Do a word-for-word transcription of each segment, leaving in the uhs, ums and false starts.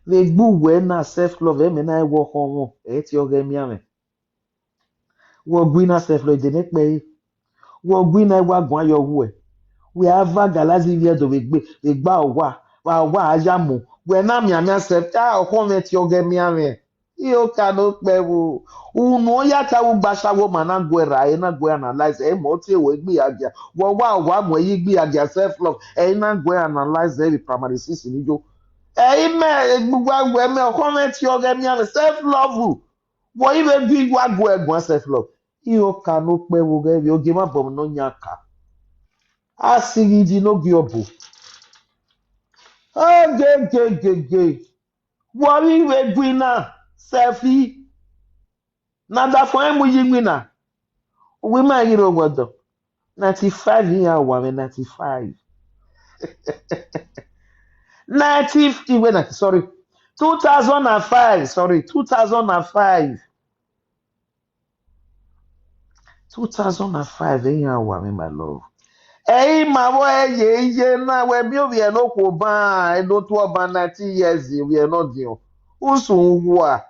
Vbe egbe uwẹ na, self love, ẹmwẹ na i wẹ ọkhọnmwọ, ẹ i tie ọghẹ mianmwẹ. Wẹ ọ gui na self love, dene kpẹre. Wẹ ọ gui na, wa guan yọ wuẹ. Wẹ a va galazi vbe ẹdọ vbe egbe, vbe egbe owa, vbe owa a ya mu. Wẹ na mianmian self, a ọkhọnmwẹ tie ọghẹ mianmwẹ. Iho ka ne okpẹvbo. Unu ọ ya ta, vbe ugbasawo ma na guẹ ra, ẹ na guẹ analyze, ẹ mọ tie wẹ igbiagia. Wẹ wa wa mu ẹre igbiagia self love, ẹ i na guẹ analyze ẹ vbe primary six ni yo. Ẹ i mẹ egbugba wẹ mẹ ọkhọnmwẹ tie ọghẹ mianmwẹ self love. Wẹ i vbe gui wa guẹ guan self love. Iho ka ne okpẹvbo ghẹ vbe ogie ma bọ nọ yan ka. A sighi yi ne ogie ọbo. Ogegegege. Wẹ ọ vbe vbe gui na, self. Na da fọn mu yi iwinna. Uwu ima ghi rre owa ọdọ. Ninety-five iran wa mwẹ, ninety-five. Ninety, iwe ninety, sorry. Two thousand and five, sorry, two thousand and five. Two thousand and five, iran wa mwẹ, my love. Ẹ i ma vbe ẹ ye iye na, wẹ miẹn ovbi ẹre ne okhuo ban, ẹdẹ otu ọban, nineteen years, ovbi ẹre ne ọ diọn. Usun uwa.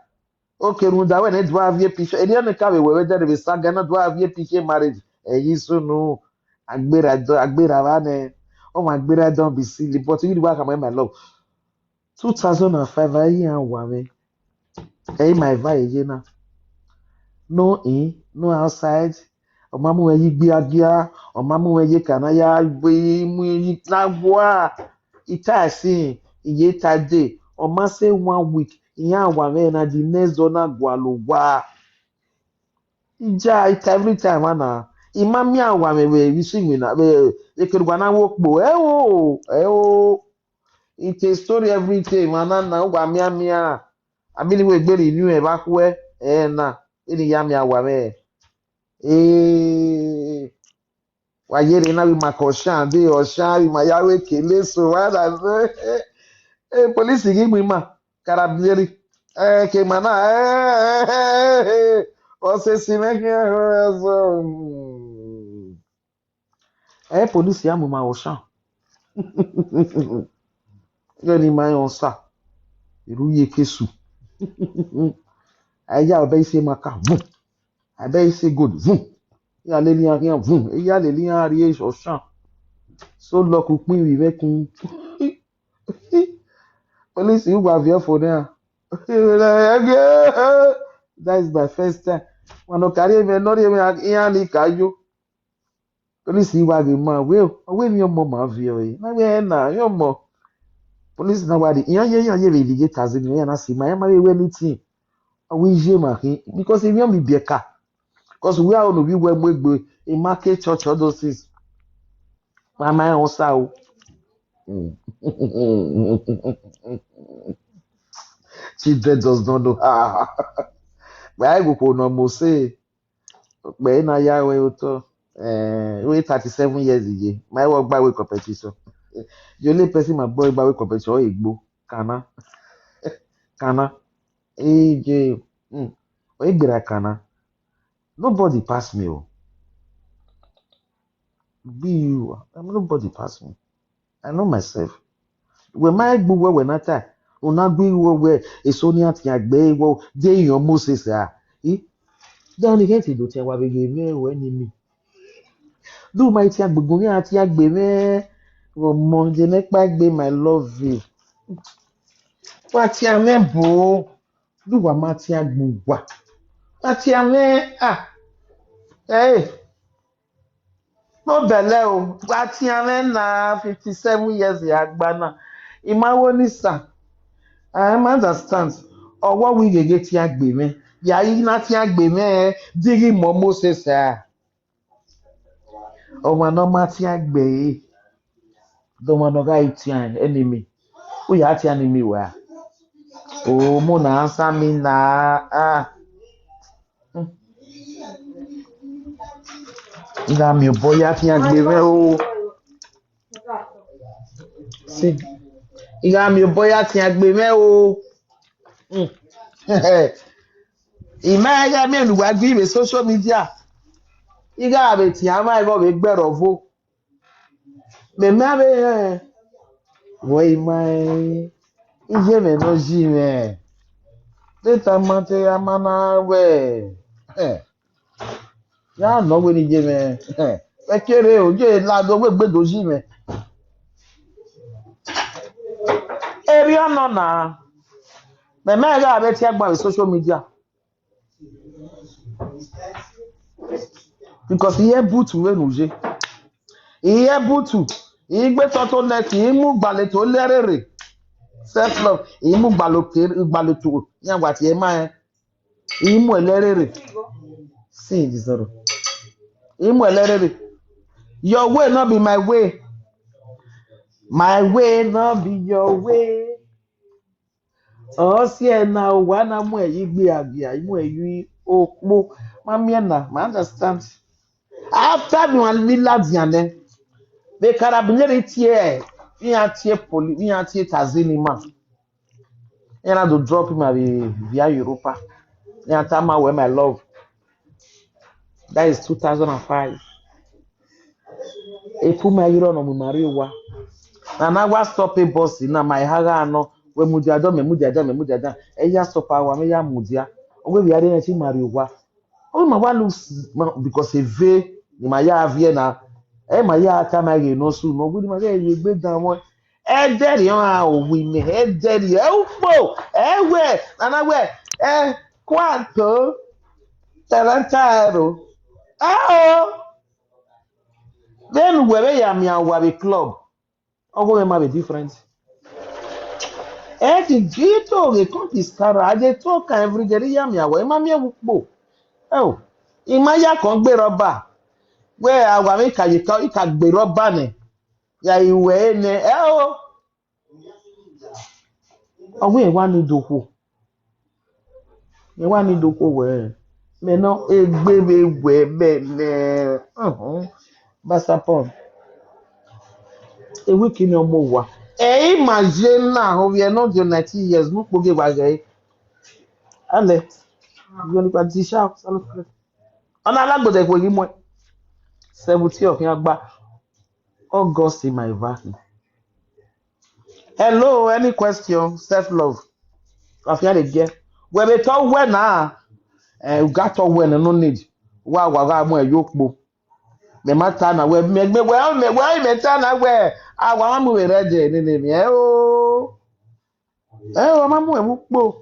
Oke rhunmwuda wẹ ne dua viẹ picture. Erriọ ne ka vbe wẹ vbe dẹrẹ vbe saga na dua viẹ picture marriage. Ẹ i sunu. Agbera dọ, agbera vba nẹ. Ọmwa agbera dọ be silly, but you wa khama, my love. Two thousand and five, a iran wa mwẹ. Ẹ i ma eva ye na. No in, no outside. Ọ ma mu mwẹ ye igbiagia, ọ ma mu mwẹ ye ka na ya gbe mu yi na gua. Ita ẹsin, iye ita de, ọ ma sẹ one week, iran wa mwẹ na, the next door na gualọ owa. Ija ita every time ana, I ma miẹn a wa mwẹ vbe isi iwinna, vbe ekerugba na wo kpo. Ẹo, ẹo. Ita story every day, emwa na na, uwa mianmian. Abini wẹ egbe rhie iyuẹn vbe akhuẹ, ẹ na, eni ya miẹn a wa mwẹ. Ee, wa ye rre na vbe ima ke ọshan, de ọshan vbe ima ya wẹ kele eso, wa da zẹ. Eh, police ghi mu ima, Carabinieri. Eh, ke ima na, eh, eh, eh, eh, eh, ọ sẹ esi mwẹ khian, eh, so, mm. Eh, police ya mu ima ọshan. Ighẹ ne ima rẹn osa, I ru ye eke esu. A ya ọbẹ ise ma ka, vum. A bẹ ise gold, vum. I ya lele iran khian, vum. I ya lele iran rrie ọshan. So luck ukpin vbe ivbẹkun. Police, uwa viọ fo na. That is my first time. Wan nọ ka rhie mwẹ, nọ rhie mwẹ, iran ni ka yo. Police wa ghi ma wẹ, ọ wẹ emwi ọmọ ma viọ ẹre. Na wẹ na, emwi ọmọ. Police na wa rhie, iran ye, iran ye vbe rhie ye taxi ni, iran na si ma, iran ma vbe wẹ anything. Ọ wẹ iye ma khin, because emwi ọmọ ibiẹka. Because we are on, we were mu egbe, a market church, all those things. Ma ma rẹn osa o. Mm. Children does not know. Wẹ a ghẹ okhuo ne ọ mose. Okpẹ na ya ruẹ otọ. Eh, we thirty-seven years ye. Ma i wẹ gba wẹ competition. The only person ma boy gba wẹ competition, ọ egbo. Kana. Kana. Eje. Mm. Ọ egbera kana. Nobody pass me o. Be you. I'm nobody pass me. I know myself. Wẹ ma gbe uwẹ, wẹ na ta, u na gbe uwẹ wẹ eso ni a tian gbe wẹ de yan Moses a. I dan ni ghẹ te do tian wa vbe ghe mwẹ ro enemy. Do ma tian gbe gun a tian gbe mwẹ, ọmọ je ne kpa gbe my love. Wa tian mwẹ bo, do wa ma tian gbe uwa. Wa tian mwẹ a. Eh. No bẹlẹ o, wa tian mwẹ na, fifty-seven years ya gba na. I ma wo ni sa. I ma understand. Ọwọ wi gheghe tian gbe mwẹ. Ya i na tian gbe mwẹ, dighi mọ Moses a. Ọmwa ne ọ ma tian gbe ẹre. De ọmwa ne ọ gha re tian enemy. U ya tian enemy wa. O, mo na answer me na. Ah. I gha miẹn obọ ya tian gbe mwẹ o. See, I gha miẹn obọ ya tian gbe mwẹ o. Mm. I ma gha miẹn ne uwa gbe vbe social media. I gha vbe tian mwa igho vbe gbe ẹre ọvo. Mẹ ma vbe rẹn, wẹ i ma rẹn. Iye mwẹ ne ọ yi mwẹ. Te tama te a ma na wẹ. Eh, ya nọ wẹ ne iye mwẹ. Eh, vbe kere o, ye lado wẹ egbe do yi mwẹ. Erriọ nọ na, mẹ mẹ gha vbe tie gba vbe social media. Because I able to vbene u ye. I able to. I gbe tọ to nẹ, I mu gbalẹ to lẹrere. Self love. I mu gbalẹ to, gbalẹ to. Yan wa tie ma ẹ. I mu ẹlẹrere. See the zero. I mu ẹlẹrere. Your way not be my way. My way not be your way. Ọ si ẹna owa na mu ẹre yi gbiagbia, mu ẹre yi okpo. Ma miẹn na, ma understand. After me wan mi ladian nẹ, vbe carabinieri tie, iran tie poli, iran tie taxi ni ma. Iran na do drop ima vbe via Europa. Iran tama wẹ, my love. That is two thousand and five. Eku ma i rrọọ ne ọ mu ima rrie owa. Na na wa stop e bus na, ma eha gha nọ, wẹ mudia dan, mẹ mudia dan, mẹ mudia dan. Ẹ ya stop a wa, mẹ ya mudia. Ọ wẹ vbe a rre nẹ te ima rrie owa. Ọ wẹ ima wa lose, ma, because eve ne ima ya viẹ na, ẹ ma ya tama ghe ne ọ su, ne ọ wẹ ne ima ghẹ ye egbe dan mwẹ. Ẹdẹrriọ ọnrẹn owa imẹ, ẹdẹrriọ, ẹ ukpo, ẹ wẹ, nana wẹ, ẹ, kuanto, talanta ẹro. Ẹ o, vbene uwẹ vbe ya miẹn owa vbe club, ọghe mwẹ ma vbe different. Ẹ ti ji to ghe kọnti skara, a je to kan everyday, I ya miẹn owa, I ma miẹn vbe ukpo. Ẹ o, I ma ya kọn gbe rọba, wẹ a wa mwẹ ka ye ka, I ka gbe rọba nẹ, ya i wẹ nẹ, ẹ o. Ọ wẹ wa ni do khuo. Ẹ wa ni do khuo wẹ, mẹ nọ egbe vbe wẹ mẹ nẹ, uhun, Basapon. E week ni ọ mu owa. Ẹ i ma ye na, ovbi ẹre ne ọ do nineteen years, ne ukpo gie wa ghẹ. Alẹ, yọ ni pa di sha, salo kre. Ọ na la gbọdọ ẹkhuẹ ghi muẹn. Seventeen ọ khian gba. August in my vacuum. Hello, any question? Self love. Afian le giẹ. Wẹ vbe tọ wẹ na, eh, u ga tọ wẹ na, no need. Wa wa gha mu ẹre ye okpo. Mẹ ma ta na wẹ, mẹ gbe wẹ, mẹ wẹ, mẹ ta na wẹ, a wa ma mu vbe rẹ dẹ nene mi. Ẹ o. Ẹ o, a ma mu ẹre vbe ukpo.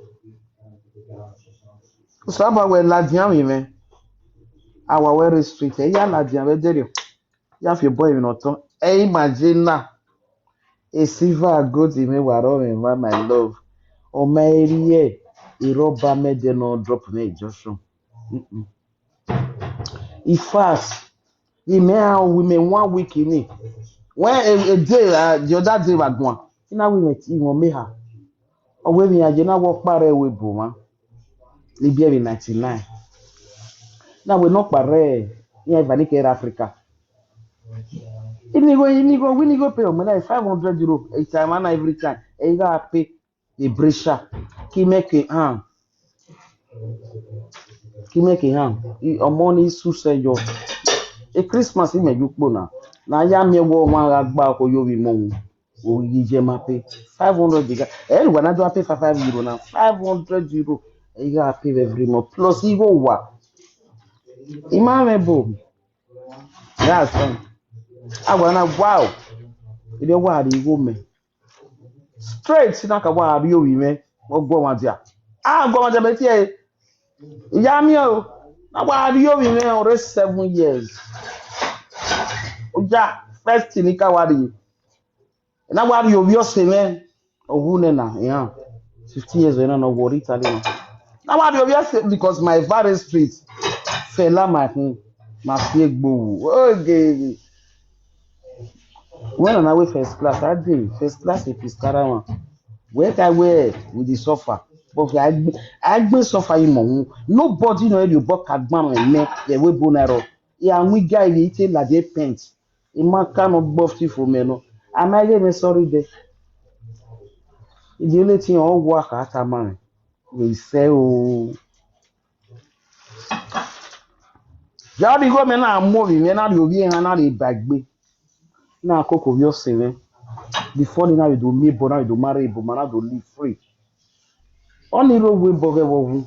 Usaba wẹ ladian vbe mwẹ. A wa wẹ rre street, ẹ ya ladian vbe ẹdẹrriọ. Ya fi obọ emwi ne ọ tọn. Ẹ i ma je na. E silver and gold mwẹ wa rrọọ mwẹ ma, my love. Ọ ma rhie erha ọba mẹ dẹ ne ọ drop mwẹ junction. Mm-mm. In fact, imẹ a wi mẹ one week ni. When a, a day, uh, the other day wa guan. I na wi mẹ ti wọn me ha. Ọ wẹ emwi iran ye na wẹ ọkpa rre ẹvbo ebo mwa. Ni biẹ vbe ninety nine. Na wẹ ne ọkpa rre iran eva ni ke rre Africa. Inigho, inigho, winigho pay ọmọ na five hundred euro. Each time, na every time. Ẹ i gha pay. Vbe pressure. Ki mẹ ke han. Ki mẹ ke han. I, ọmọ ni su sẹ yọ. E Christmas imẹ ye ukpo na. Na ya miẹn wẹ ọmwa gha gba ọkọ ye ovbi mọ wu. Wo ghi ye ma pay. Five hundred ga. Ẹ wa na do pay five, five euro na. Five hundred euro. Ẹ i gha pay every month. Plus igho wa. I ma mwẹ bo. That's fine. A wa na, wow. Ide wa rri igho mẹ. Straight na ka wa rrie ovbi mwẹ, ọ guọmwadia. A guọmwadia mẹ tie ẹre. I ya miẹn o. Na wa rrie ovbi mwẹ already seven years. Oja, first thing ni ka wa rrie. Na wa rrie ovbi ọse mwẹ. Ọ wu nẹ na, iran. Fifteen years na, na wọ rre Italy na. Na wa rrie ovbi ọse because my very street. Fẹla my home. Ma fi egbe owu. Oge. Wẹ na na wẹ first class, a dey first class in Piscara one. Wẹ ka wẹ we dey suffer. But a gbe, a gbe suffer yi mọ wu. Nobody no eri obọ ka gban mẹ mẹ, ye we bo na ro. Ya wi guy we ite ladian paint. I ma ka nọ gbe ọfifo mẹ nọ. A ma ghe mwẹ sorry dẹ. The only thing ọ wa kha tama mwẹ. Wẹ isẹ o. Ya bi igho mẹ na mu ovbi mwẹ na rrie ovbi ehan na rrie ba egbe. Na koko ovbi ọse mwẹ. Before ni na vbe do miẹn ebọ, na vbe do marry ebọ, ma na do live free. Ọnii rre owa ebọ ghẹ vbe ọvbu.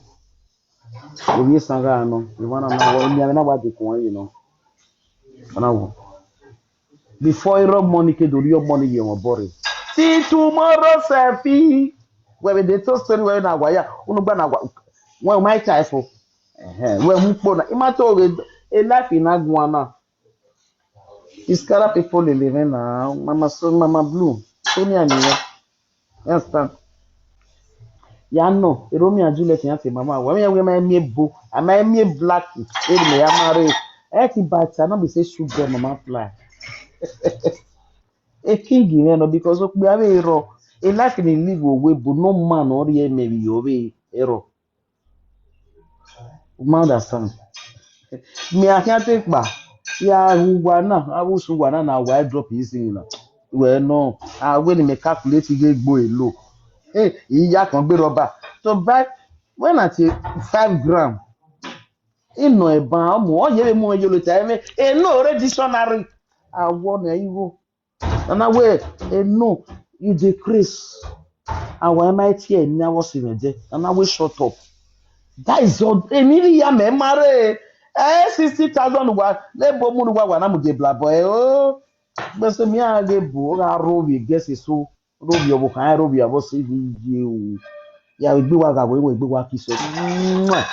Ovbi esan gha nọ, emwa na na wọ, emianmwẹ na wa dekun ẹre nọ. Ọ na wọ. Before erha ọmọ ni ke do rhie ọmọ ni ye mwẹ obọ rre. Till tomorrow self. Wẹ vbe de to story wẹ na wa ya, unu gba na wa, wẹ u ma ta ẹfo. Ẹhẹn, wẹ mu kpo na, ima to ghe, e life na guan na. Iskara people lele mwẹ na, mama so, mama blue, so ni ani ya. You understand? Ya nọ, Romeo and Juliet yan te mama, wa mi ya wẹ ma emi ebo, a ma emi black, e ni mẹ ya marry. E ti ba ta, no be say sugar mama fly. E king mwẹ nọ, because okpia vbe erọ, e life ni live owa ebọ, no man ọ rhie mẹ vbe yọ vbe erọ. You understand? Mẹ a khian te kpa, ya ru uwa na, avbe usun uwa na, na wa drop yi singing na. Wẹ nọ, a wẹ ne mẹ calculate ighe egbe elo. Hey, I ya kan gbe rubber. To buy, when I take five gram, I nọ eban, ọ mu, ọ ye vbe mu mwẹ ye olota ẹmwẹ, eno re dictionary. A wọ nẹ igho. Nana wẹ, eno, you dey craze. A wa ma tie eni avbe ọse mwẹ dẹ. Nana wẹ, shut up. That is all. Eni rhie ya mẹ marry. Eh, sixty thousand wa, ne bo mu ne uwa wa na mu de blabọ ẹ o. Gbese mi a ghe bu, ọ gha rho vbe gẹse so. Rho vbe ọvbokhan, rho vbe avbe ọse vbe ye o. Ya vbe egbe wa gha wẹ, wẹ egbe wa kiss ọ. Mwah.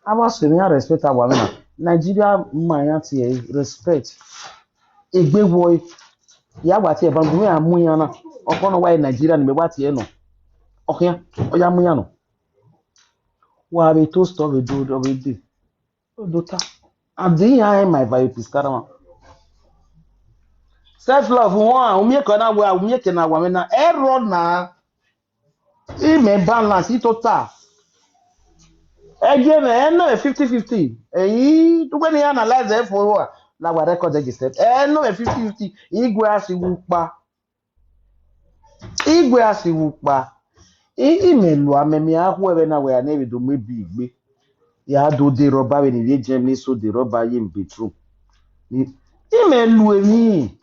Avbe ọse mwẹ, I respect our women. Nigeria man ya tie respect. Egbe wọe, ya wa tie eba, gu ya mu iran na. Ọkọ nọ wa e Nigeria ni mẹ wa tie nọ. Ọ khian, ọ ya mu iran nọ. Wa vbe toast ọ vbe do, ọ vbe de. Ọ do ta. And iran ẹ ma eva ye Piscara ma. Self love wan, u miẹn ke na wa, u miẹn ke na wa mwẹ na. Erọ na. Imẹ balance, I tota. Ẹgie mwẹ, ẹ nọ mwẹ fifty fifty. Eyi, uwẹ ne I analyze ẹ fo rua, la wa record ẹgie step. Ẹ nọ mwẹ fifty fifty. Igue a si wu kpa. Igue a si wu kpa. I, imẹ lua mẹ, mẹ a khu ẹvbẹ na wẹ a ne vbe do mu ebi igbe. Ya do de rọba vbene ivbi Germany so de rọba ye bedroom. Ni, imẹ lu emwi.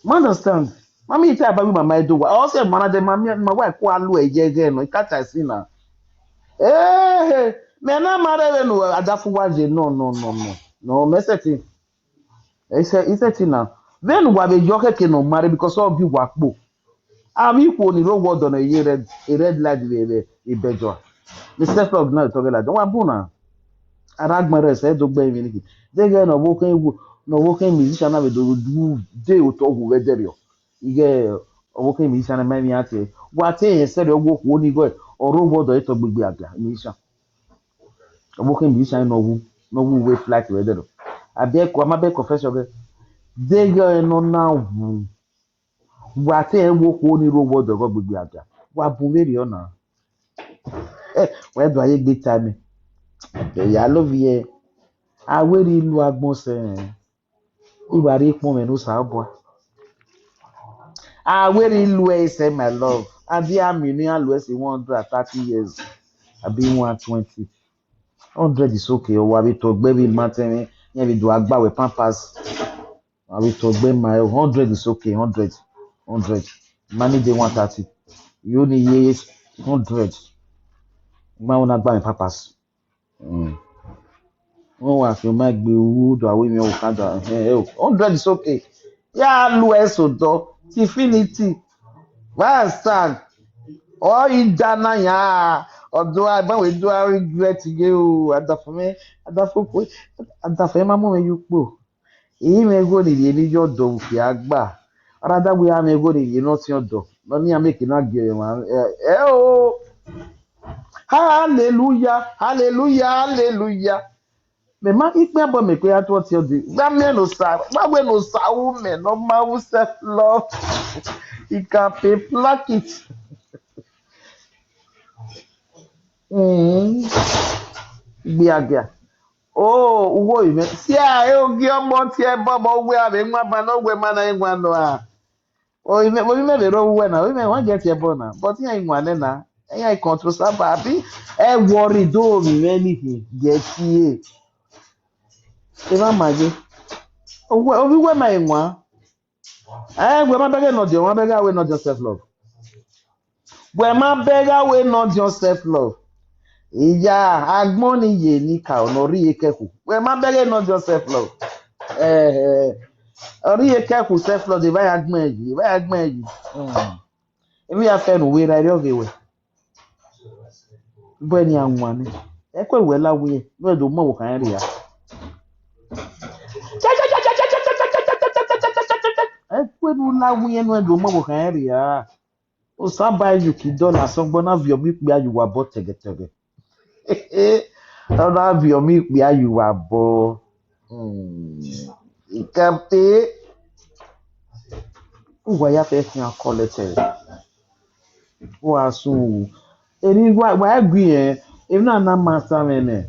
Ma understand? Ma mi ta ba wi mama do wa. Ọ sẹ ma na de ma mi ma wa ku alu ẹ ye ghe nọ, I ka ta si na. Eh, mẹ na ma rẹ vbene adafu wa ye, no, no, no, no. No, mẹ sẹtin. I sẹ, I sẹtin na. Vbene uwa vbe yọ khẹke ne ọ ma rre because ọ bi uwa kpo. Avbe ikhuo ni rre owa ọdọ ne ye red, red light vbe, vbe Ibẹjọ. The self love na tọghe ladian. Wa bun na. Ara gbẹn rẹ sẹ do gbe emwi ni. Deghẹ ne ọvbokhan wo, ne ọvbokhan musician na vbe do du de otọ hu vbe dẹrriọ. Ighẹ ọvbokhan musician na ma emwi iran tie. Wa te rẹn sẹrriọ, wo okhuo ni igho, ọ rre owa ọdọ etọ gbegbe agia musician. Ọvbokhan musician ne ọ wu, ne ọ wu wẹ flight vbe dẹrriọ. A bẹ ko, a ma bẹ confession ghe. Deghẹ ne ọ na wu. Wa te rẹn wo okhuo ni rre owa ọdọ ẹghẹ gbegbe agia. Wa bun vberriọ na. Eh, wẹ do a ye egbe ta mẹ. Ya lovie. A wẹ rhie ilu agbọn sẹ. I wa rhie ikpọnmwẹ ne Osanobua. A wẹ rhie ilu ẹre sẹ, my love. A dia mi ne iran lu ẹre sẹ one hundred and thirty years. Abi one twenty. Hundred is okay. Ọ wa vbe tọ gbe vbe ma tẹmwẹ, iran vbe do a gba wẹ pampers. Wa vbe tọ gbe ma, hundred is okay, hundred, hundred. Money dey one thirty. You only ye hundred. Ma una gba me pampers. Mm. Wọ́n wá fi ọmọ ẹgbẹ́ owó dọ̀ àwọn èèyàn ọ̀kadà. Eh, eh, hundred is okay. Ya lu ẹsẹ̀ ọ̀dọ́, infinity. Wá sàn. Ọ ìjà náà yà. Ọ̀dọ́ àbáwọ̀ ìjọ regret yé o. Àdàfọ̀ mi, àdàfọ̀ pé, àdàfọ̀ ẹ má mú mi yú pò. Èyí mi ego ni rèé ní yọ̀dọ̀ òkè àgbà. Ara dàgbé ya mi ego ni rèé náà ti ọ̀dọ̀. Lọ ní àmì èkè náà gẹ̀rẹ̀ wọn. Ẹ, ẹ o. Hallelujah, hallelujah, hallelujah. Mẹ ma ikpe abọ mẹ kpe ya tuọ tiọ de. Gba miẹn ne Osa, gba wẹ ne Osa wu mẹ, no ma wu self love. He can pay plaque it. Mm. Gbiagia. Oh, uwo ime. Si a e ogi ọmọ tie bọbọ uwe ave nwa ba no we ma na nwa no a. O ime, o ime vbe ro uwe na, o ime wan get your bọ na. But iran i wan nẹ na. Iran i control saba abi. E worry do mi vbe ni hi. Get ye. E ma ma ye. Owe, obi we ma i wan. Eh, wẹ ma bẹghe nọ diọn, ma bẹghe a wẹ nọ diọn self love. Wẹ ma bẹghe a wẹ nọ diọn self love. Iya, agbọn ni ye ni ka ọ nọ rhie kẹkhu. Wẹ ma bẹghe nọ diọn self love. Eh, eh. Ọ rhie kẹkhu self love, de va ya gbẹn yi, va ya gbẹn yi. Hmm. Emwi ya fẹ ne uwẹ ra erriọ ghe wẹ. Bọ ẹni a wan nẹ. Ẹ kue wẹ la wiẹ, ne ẹ do mu ẹvbo khan rria. Ẹ kue ne u la wiẹ, ne ẹ do mu ẹvbo khan rria. Osa ba yu ki dọla sọgbọn na viọ ọmọ ikpia ye uwa obọ tẹghẹtẹghẹ. Ọ na viọ ọmọ ikpia ye uwa obọ. Hmm. Ikẹte. Uwa ya fẹ khian kọlẹ tẹrẹ. Wa sun wu. Eri wa, wa gui ẹn, emwi na na ma sa mwẹ nẹ.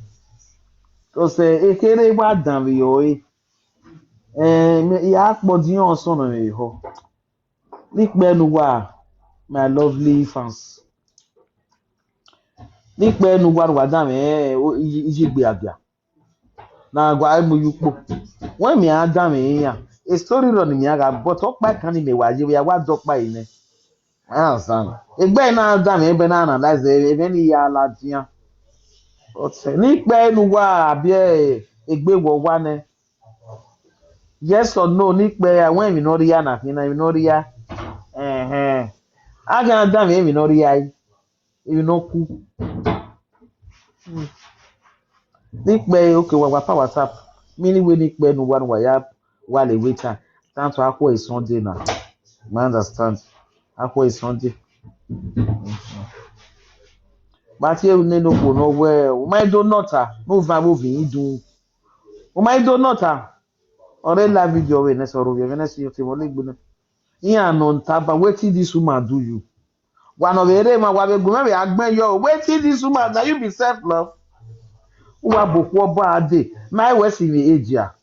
Because, eh, ekherhe wa danmwehọ ẹre. Eh, mẹ, I a kpọdiọn ọsọn nọ mwẹ ehọ. Nikpẹ ne uwa, my lovely fans. Nikpẹ ne uwa ne uwa danmwẹ, eh, o, iyi, iyi gbe agia. Na gua mu ye ukpo. Wẹ mẹ a danmwẹ iran, e story rọ ne mẹ a gha, but ọkpa kan ni mẹ wa ye, vbe a wa dọkpa yi nẹ. I understand. Egbe na danmwẹ ebe na analyze emwi ni ya ladian. But, eh, nikpẹ ne uwa biẹ egbe wọ wa nẹ. Yes or no, nikpẹ a wẹ emwi ne ọ rhia na khin na, emwi ne ọ rhia. Ẹhẹn. A khian danmwẹ emwi ne ọ rhia yi. Emwi ne ọ ku. Hmm. Nikpẹ, okay, wa, wa pa WhatsApp. Mi ni wẹ nikpẹ ne uwa, ne uwa ya wa le weta. Tanto akhuẹ Sunday na. Ma understand. Akhuẹ Sunday. Ba tie ru nene okhuo ne ọ wẹ, u ma i do nọ ta, ne u van vbe ovin yi dun. U ma i do nọ ta. Ọ re live video vbe nẹ sẹ, ọ rre ovbi ẹmwẹ nẹ sẹ, ọ te mwẹ ọlegbe nẹ. Iran nọ taba, wetin this woman do you? Wa nọ vbe rre emwa, wa vbe gu mwẹ vbe a gbẹn yọ, wetin this woman, na you be self love? Uwa bu okhuo ọba a dee, ma wẹ si vbe age a.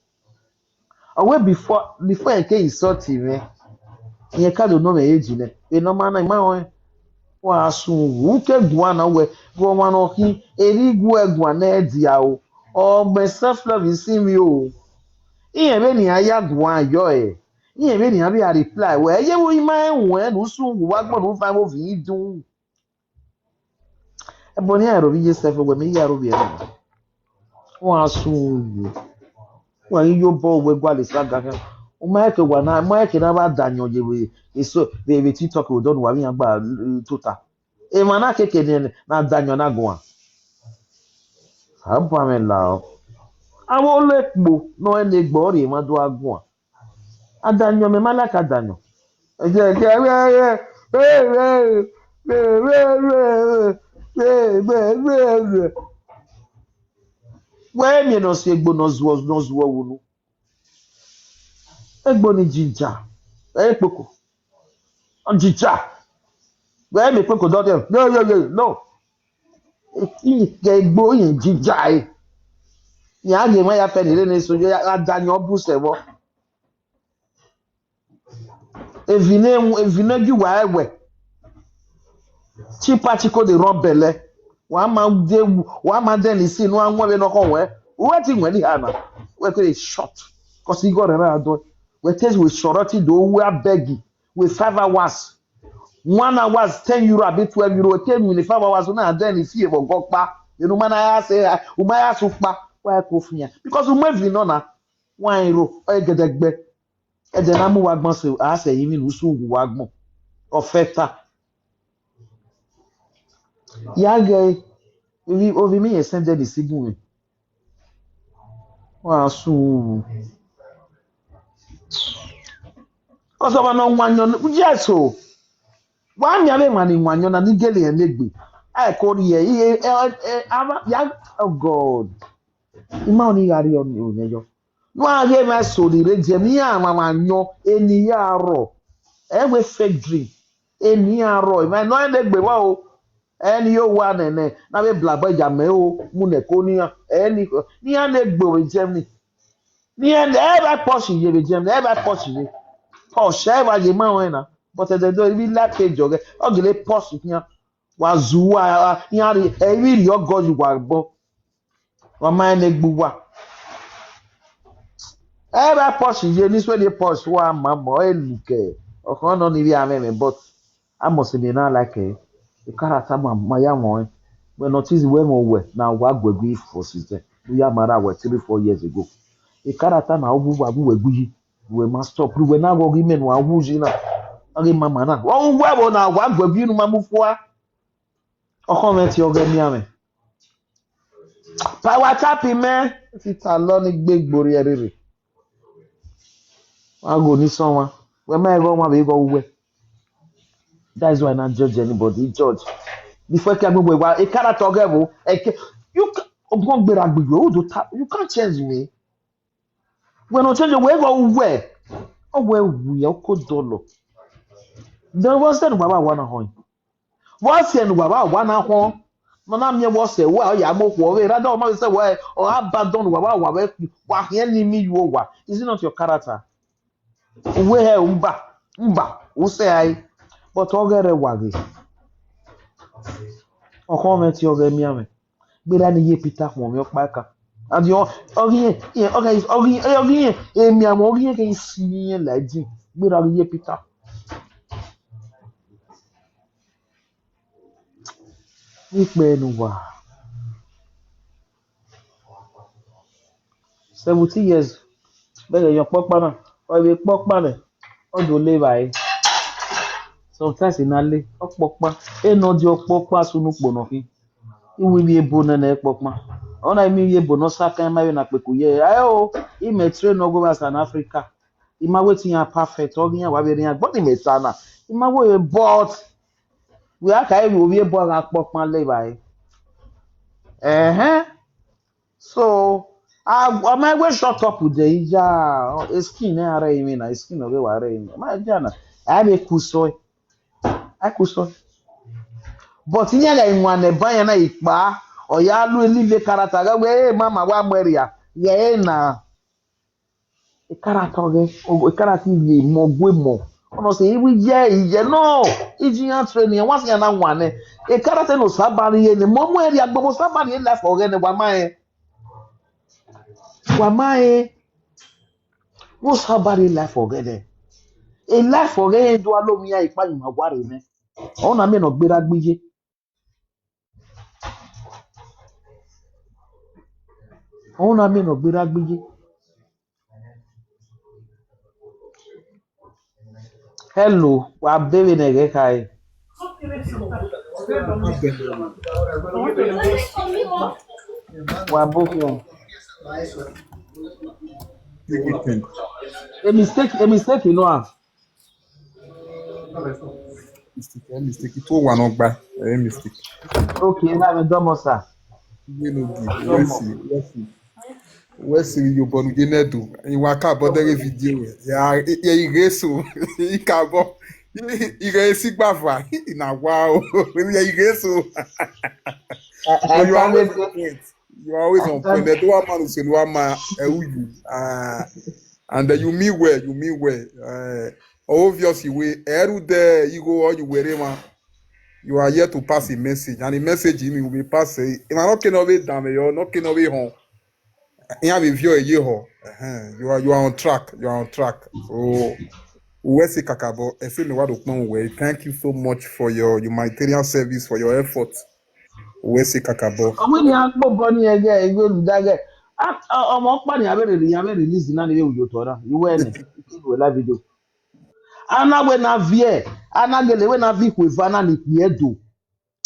Ọ wẹ before, before ẹ ke insult mwẹ, irẹn ka do nọ mwẹ age nẹ, vbe ne ọ ma na, I ma rẹn. Wa sun wu, u ke guan na wẹ, vbe ọmwa ne ọ khin, erha iguẹ guan ne ẹ dia o, ọ mẹ self love sin mwẹ o. Irẹn vbene iran ya guan yọ ẹre, irẹn vbene iran vbe a reply wẹ, ẹ ye vbe ima rẹn ruẹn ne u sun wu, wa gbọn ne u van vbe ovin yi dun. Ẹbọ ne iran ro vbe iye self love, wẹ mẹ i ya ro vbe ẹre na. Wa sun wu. Wa ghi yo obọ wẹ gualọ esaga khian. U ma rẹn ke wa na, ma rẹn ke na vbe a da ayọn ye vbe eso, vbe, vbe TikTok vbe odọ ne uwa vbe iran gba, eh, tota. Emwa na keke ne, ne a da ayọn na guan. A bu amwẹ la o. Avbe ole kpo ne ọ rẹn ne egbe ọ rhie emwa do a guan. A da ayọn, mẹ ma like a da ayọn. Wẹ miẹn ne ọ si egbe ne ọ zuọ, ne ọ zuọ wu unu. Egbe ni jinja, ẹ i kpoko. Ọ jinja. Wẹ miẹn kpoko dọdẹ. Yo, yo, yo, no. Ghẹ egbe irẹn jinja ẹre. Iran ghe emwa ya fẹ ne rre ne eso, a da ayọn bu sẹ vbọ. Evine, evine gi uwa ẹwẹ. Chipa chiko de rọn bẹlẹ. Wa ma de, wa ma de ni si nu a wọn vbe nọkhọ wẹ. Uwẹ ti wọn ni ha na. Wẹ kere short. Cause igho rẹ na dọ. Wẹ te wẹ short ti do wẹ abeg. Wẹ five hours. One hours, ten euro abi twelve euro. Wẹ te win five hours na de ni si evọ gọ kpa. Enu ma na ya se, u ma ya su kpa. Wa ko fian. Because u mu evi nọ na. Wa ro, ọ gẹdẹgbẹ. Ẹdẹ na mu uwa agbọn sẹ, a sẹ ẹre emwi ne usun wu uwa agbọn. Ọ fẹta. Ya ghẹ, ovbi, ovbi mwẹ irẹn sẹndẹ ni si gun mwẹ. Wa sun wu. Kọsọ ọmwa ne ọ wan ayọn, yes o. Wa miẹn avbe emwa ni wan ayọn na ni gele rẹn negbe. A i ko rhie, i, e, e, e, ava, ya, oh God. I ma ọni gha rrie ọni yọ. Ne a ghe emwa eso ni rre Germany, iran mwamwa ayọn, eni ya rrọọ. Ẹ wẹ fake dream. Eni ya rrọọ, emwa nọ rẹn negbe vbọ o. Eni yo wa nene, na vbe blabọ ya mẹ o, mu nẹ ko nian. Eni, nian negbe vbe Germany. Nian, ẹ vbe Porsche ye vbe Germany, ẹ vbe Porsche ye. Porsche, ẹ vbe ye ma rẹn na. But ẹdẹ do, ivbi life page ọghẹ, ọ gele Porsche khian. Wa zu uwa, iran rhie, ẹ i vbe rhie ọgọ ye uwa agbọn. Wa ma rẹn ne egbe uwa. Ẹ vbe posh ye ni suẹn ye posh wa ma mọ e like. Ọkhan nọ ni vbe amwẹ mẹ, but a must be na like e character ma ma ya wọn. Wẹ notice wẹ mọ wẹ na wa guẹ gui for since then. U ya ma ra wẹ three four years ago. E character na u wa gu wẹ gui yi. Wẹ ma stop. Wẹ na ghọ ghi mẹ nu a wu yi na. A ghi ma ma na. Ọ wẹ vbo na wa guẹ gui nu ma mu fua. Ọkhọ mwẹ tie ọghẹ mianmwẹ. Power tap mẹ, ti ta lọ ni gbe gborriẹ rere. Wa gho ni sọn wa. Wẹ ma ẹghẹ ọmwa vbe ghe uwẹ. That is why I not judge anybody. Judge. Before I can go, a character ọghẹ vbo. Eke, you can, ọgbọn gbera gbigbe, who do ta, you can't change me. Wẹ no change wẹ ghe uwẹ. Ọ wẹ wiẹ, ọ ko dọlọ. Then what's that, wa wa na họn? Vbọ sẹ ne uwa vbe owa na khọn, ne ọ na miẹn wẹ ọsẹ uwa ọ ya mu okhuo ọvbehe, ra dọ ma vbe sẹ wẹ ọ abandon uwa vbe owa vbe, wa khian ne I miẹn you owa. Is it not your character? Uwẹ hẹ mba, mba, u sẹ rae, but ọ ghẹ rre wa ghe. Ọkhọ mwẹ tie ọghẹ mianmwẹ. Gberra ne iye Peter khuọnmwi ọkpa ẹka. And ọ ọ ghi rẹn, ọ ghi rẹn, ọ ghi rẹn, ọ ghi rẹn, emianmwẹ ọ ghi rẹn keghi si iye irẹn la ẹdin. Gberra ghi iye Peter. Ikpe ne uwa. Seventeen years. Bẹghe ye ọkpọkpa na, ọ vbe kpọkpa nẹ, ọ do le evbare. Sometimes I na le ọkpọkpa, ena ọ dia ọkpọkpa sunu ukpo nọ khin. I wi vbe ebo nene kpọkpa. Ọ na I miẹn ebo ne ọ sa kan ma vbe na kpeku ye. Ae o, I mẹ train ọghe vbe South Africa. I ma wẹ te iran perfect, ọ ghi iran wa vbe rre iran gbọdọ imẹ ta na. I ma wẹ, but wẹ a ka re vbe ovbi ebo gha kpọkpa le evbare. Ẹhẹn. So, a, ọ ma wẹ shut up de iya, skin ne a rre imẹ na, skin ọ vbe wa rre imẹ. Ma dia na, a vbe ku sọ. A ku sọ. But iran gha wan ne ba iran na ikpa, ọ ya lu live character, gha wẹ, "Hey, mama, wa mu ẹre ya." Ghẹ na. Ekarata ọghẹ, ekarata iye mọ gue mọ. Ọnọ sẹ, iwu iye, iye nọ, iji iran training, wa sẹ iran na wan nẹ. Ekarata ne Osa ba rrie nẹ, mọ mu ẹre rhie agbọn, Osa ba rrie life ọghẹ nẹ, wa ma rẹn. Wa ma rẹn. Osa ba rrie life ọghẹ nẹ. E life ọghẹ rẹn do alo vbe iran ikpa, ima wa rre nẹ. Ọ na miẹn ne ọ gberra gbe iye. Ọ na miẹn ne ọ gberra gbe iye. Hello, wa be vbene ẹghẹ khare. Wa bo khuan. A mistake, a mistake, you know. Mistake, eh, mistake. It was one of by, eh, mistake. Okay, na me domo sa. You know, give. Let's see, let's see. Let's see your body, you know, do. You want to about the video? Yeah, yeah, you guess so. You can go. You guys see, Bava. Now, wow. Yeah, you guess so. But you are always on point. You are always on point. There's one man who said, "One man, eh, who you?" Uh, and uh, you mean well, you mean well. Uh, obviously, we, Eru de, you go, all you were, man. You are here to pass a message, and the message you will be passing. If I not can be done, you not can be home. You have a view a year, ho. Uh-huh. You are, you are on track. You are on track. So, we say kakabo. I say me what we. Thank you so much for your humanitarian service, for your effort. We say kakabo. Ọmọ ni a kpọ bọ ni ẹgẹ ìwé olùdágẹ. Ọmọ ọkpa ni a bẹ̀rẹ̀, a bẹ̀rẹ̀ release na ni vbe uyo tọ na. Iwe ẹnẹ, ìwé live video. Ana wẹ na viẹ, ana gele wẹ na vi ikhuo eva na ni ikpia Ẹdo.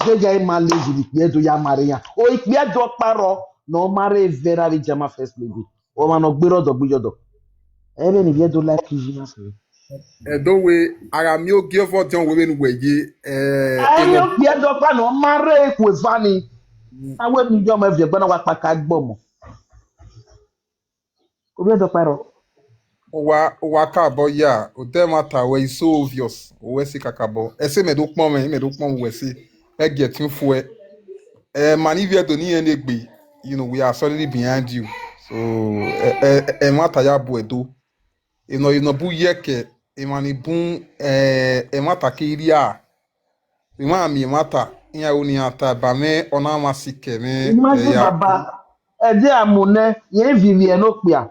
Gege ima lazy ni ikpia Ẹdo ya ma rre iran. O ikpia Ẹdo ọkpa rrọọ ne ọ ma rre vbe erha avbe German first lady. Ọmwa ne ọ gbe rre ọdọ gbe iyọdọ. Ẹ vbene ivbi Ẹdo like iye iran sẹ. Ẹdo wẹ, a gha miẹn ogie ọvọ ọdiọn wẹ vbene uwẹ ye, eh, A i miẹn ogie Ẹdo ọkpa ne ọ ma rre ikhuo eva ni. A wẹ ne iye ọmọ ẹviẹn ẹgbẹ na wa kpaka ẹgbẹ ọmọ. Ovbi Ẹdo ọkpa rrọọ. Uwa, uwa kakabọ ya, odẹ ẹmwata ruẹ is so obvious. Uwẹ sẹ kakabọ. Ẹse mẹ do kpọnmwẹ, mẹ do kpọnmwẹ uwẹ sẹ. Ẹ gie ẹtin fuẹ. Eh, ma ni ivbi Ẹdo ni rẹn ne egbe, you know, we are solidly behind you. So, ẹ, ẹ, ẹ, ẹmwata ya bu Ẹdo. Enọ, enọ bu yẹkẹ, emwa ni bun, eh, ẹmwata ke rria. Emwa miẹn ẹmwata, iran ru ne iran ta, ba mwẹ, ọ na mwa sikẹ mwẹ, Imagine eh, ya baba, ẹdẹ a mu nẹ, yẹn ivbi ivbi ẹnẹ okpia.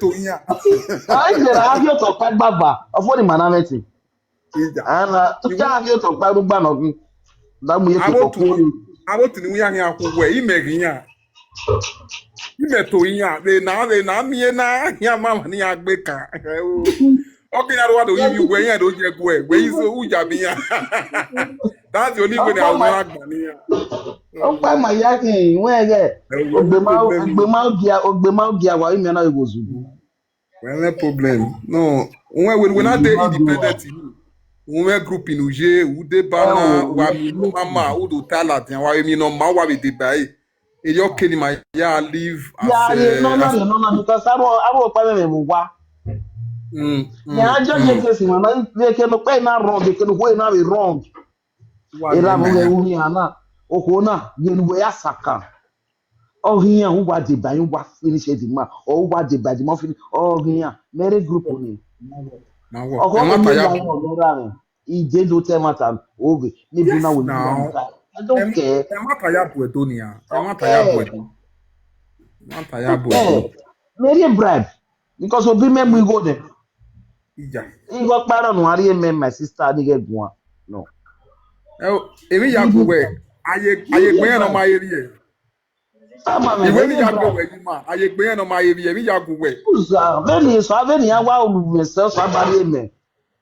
to iran. Ai, de ra ghi otọ kpa gbagba, ọfo ni ma na mwẹ ẹtin. Ija. Ana, tu cha ghi otọ kpa rugba nọ ghi. Da mu ye ke Abo to tu, kuo ni. Abo tu ni wi ya khian ku wẹ, imẹ ghi iran. Imẹ to iran, vbe na, vbe na miẹn na, iran ma ma ne iran gbe kan. Ọ ghi na rua do yi uwẹ, iran do ye guẹ, wẹ izo uya bi iran. That's the only way they are gonna gba ne iran. Ọkpa ma ya khin, wẹ ghe. Ẹwẹ, Ogbema, problem. Ogbema ogia, Ogbema ogia wa imẹ na igho zubu. Wẹ mwẹ problem. No, wẹ, wẹ, wẹ na de Ogbema ogia wa. Independent. Wẹ mwẹ group ne u ye, u deba na, Ẹwẹ, wa mi no mama, u do ta ladian, wa mi no ma, wa vbe deba e. Eyo ke ni ma ya live as, Ya rhie eh, nọ na, as rhie nọ na, because aro, aro ọkpa mwẹ vbe owa. Mm, mm, Ya judge mm. Case ma na, vbe ke no kpe na wrong, vbe ke no kpe na vbe wrong. Wa Era ni vbe ma. Uhi ana, okhuo na, ye nu wẹ ya saka. Ọ ghi iran, uwa deba, uwa finish the man. Or uwa deba, the man finish. Ọ ghi iran, mere group ni. Ma wo. Ọkọ Ẹ ma mi ta ya la bu. Yo, no ra. Ije do tẹ mata, oge, ni bu Yes, na we ni now. Mata. I don't Ẹ care. ẹ ma ta ya bu ẹdo nia. Ẹ ma ta ya bu Okay. Ẹdo. Ẹ ma ta ya bu ẹdo. Okay. Mere bribe. Because obi mẹ mu igho nẹ. Ija. Igho kparọ nu a rhie mẹ, my sister, ni ghẹ guan. No. Ẹ o, emwi ya Igho gu wẹ. Aye, aye Igho gbe yẹn nọ bribe. Ma ye rhie. Ama mẹ, Iwe ni mere ya gu bribe. Wẹ yi ma. Aye gbe yẹn nọ ma ye rhie, emwi ya gu wẹ. Uza, vbene eso, vbene iran wa ru mwẹ sẹ, ọsa ba rhie mẹ.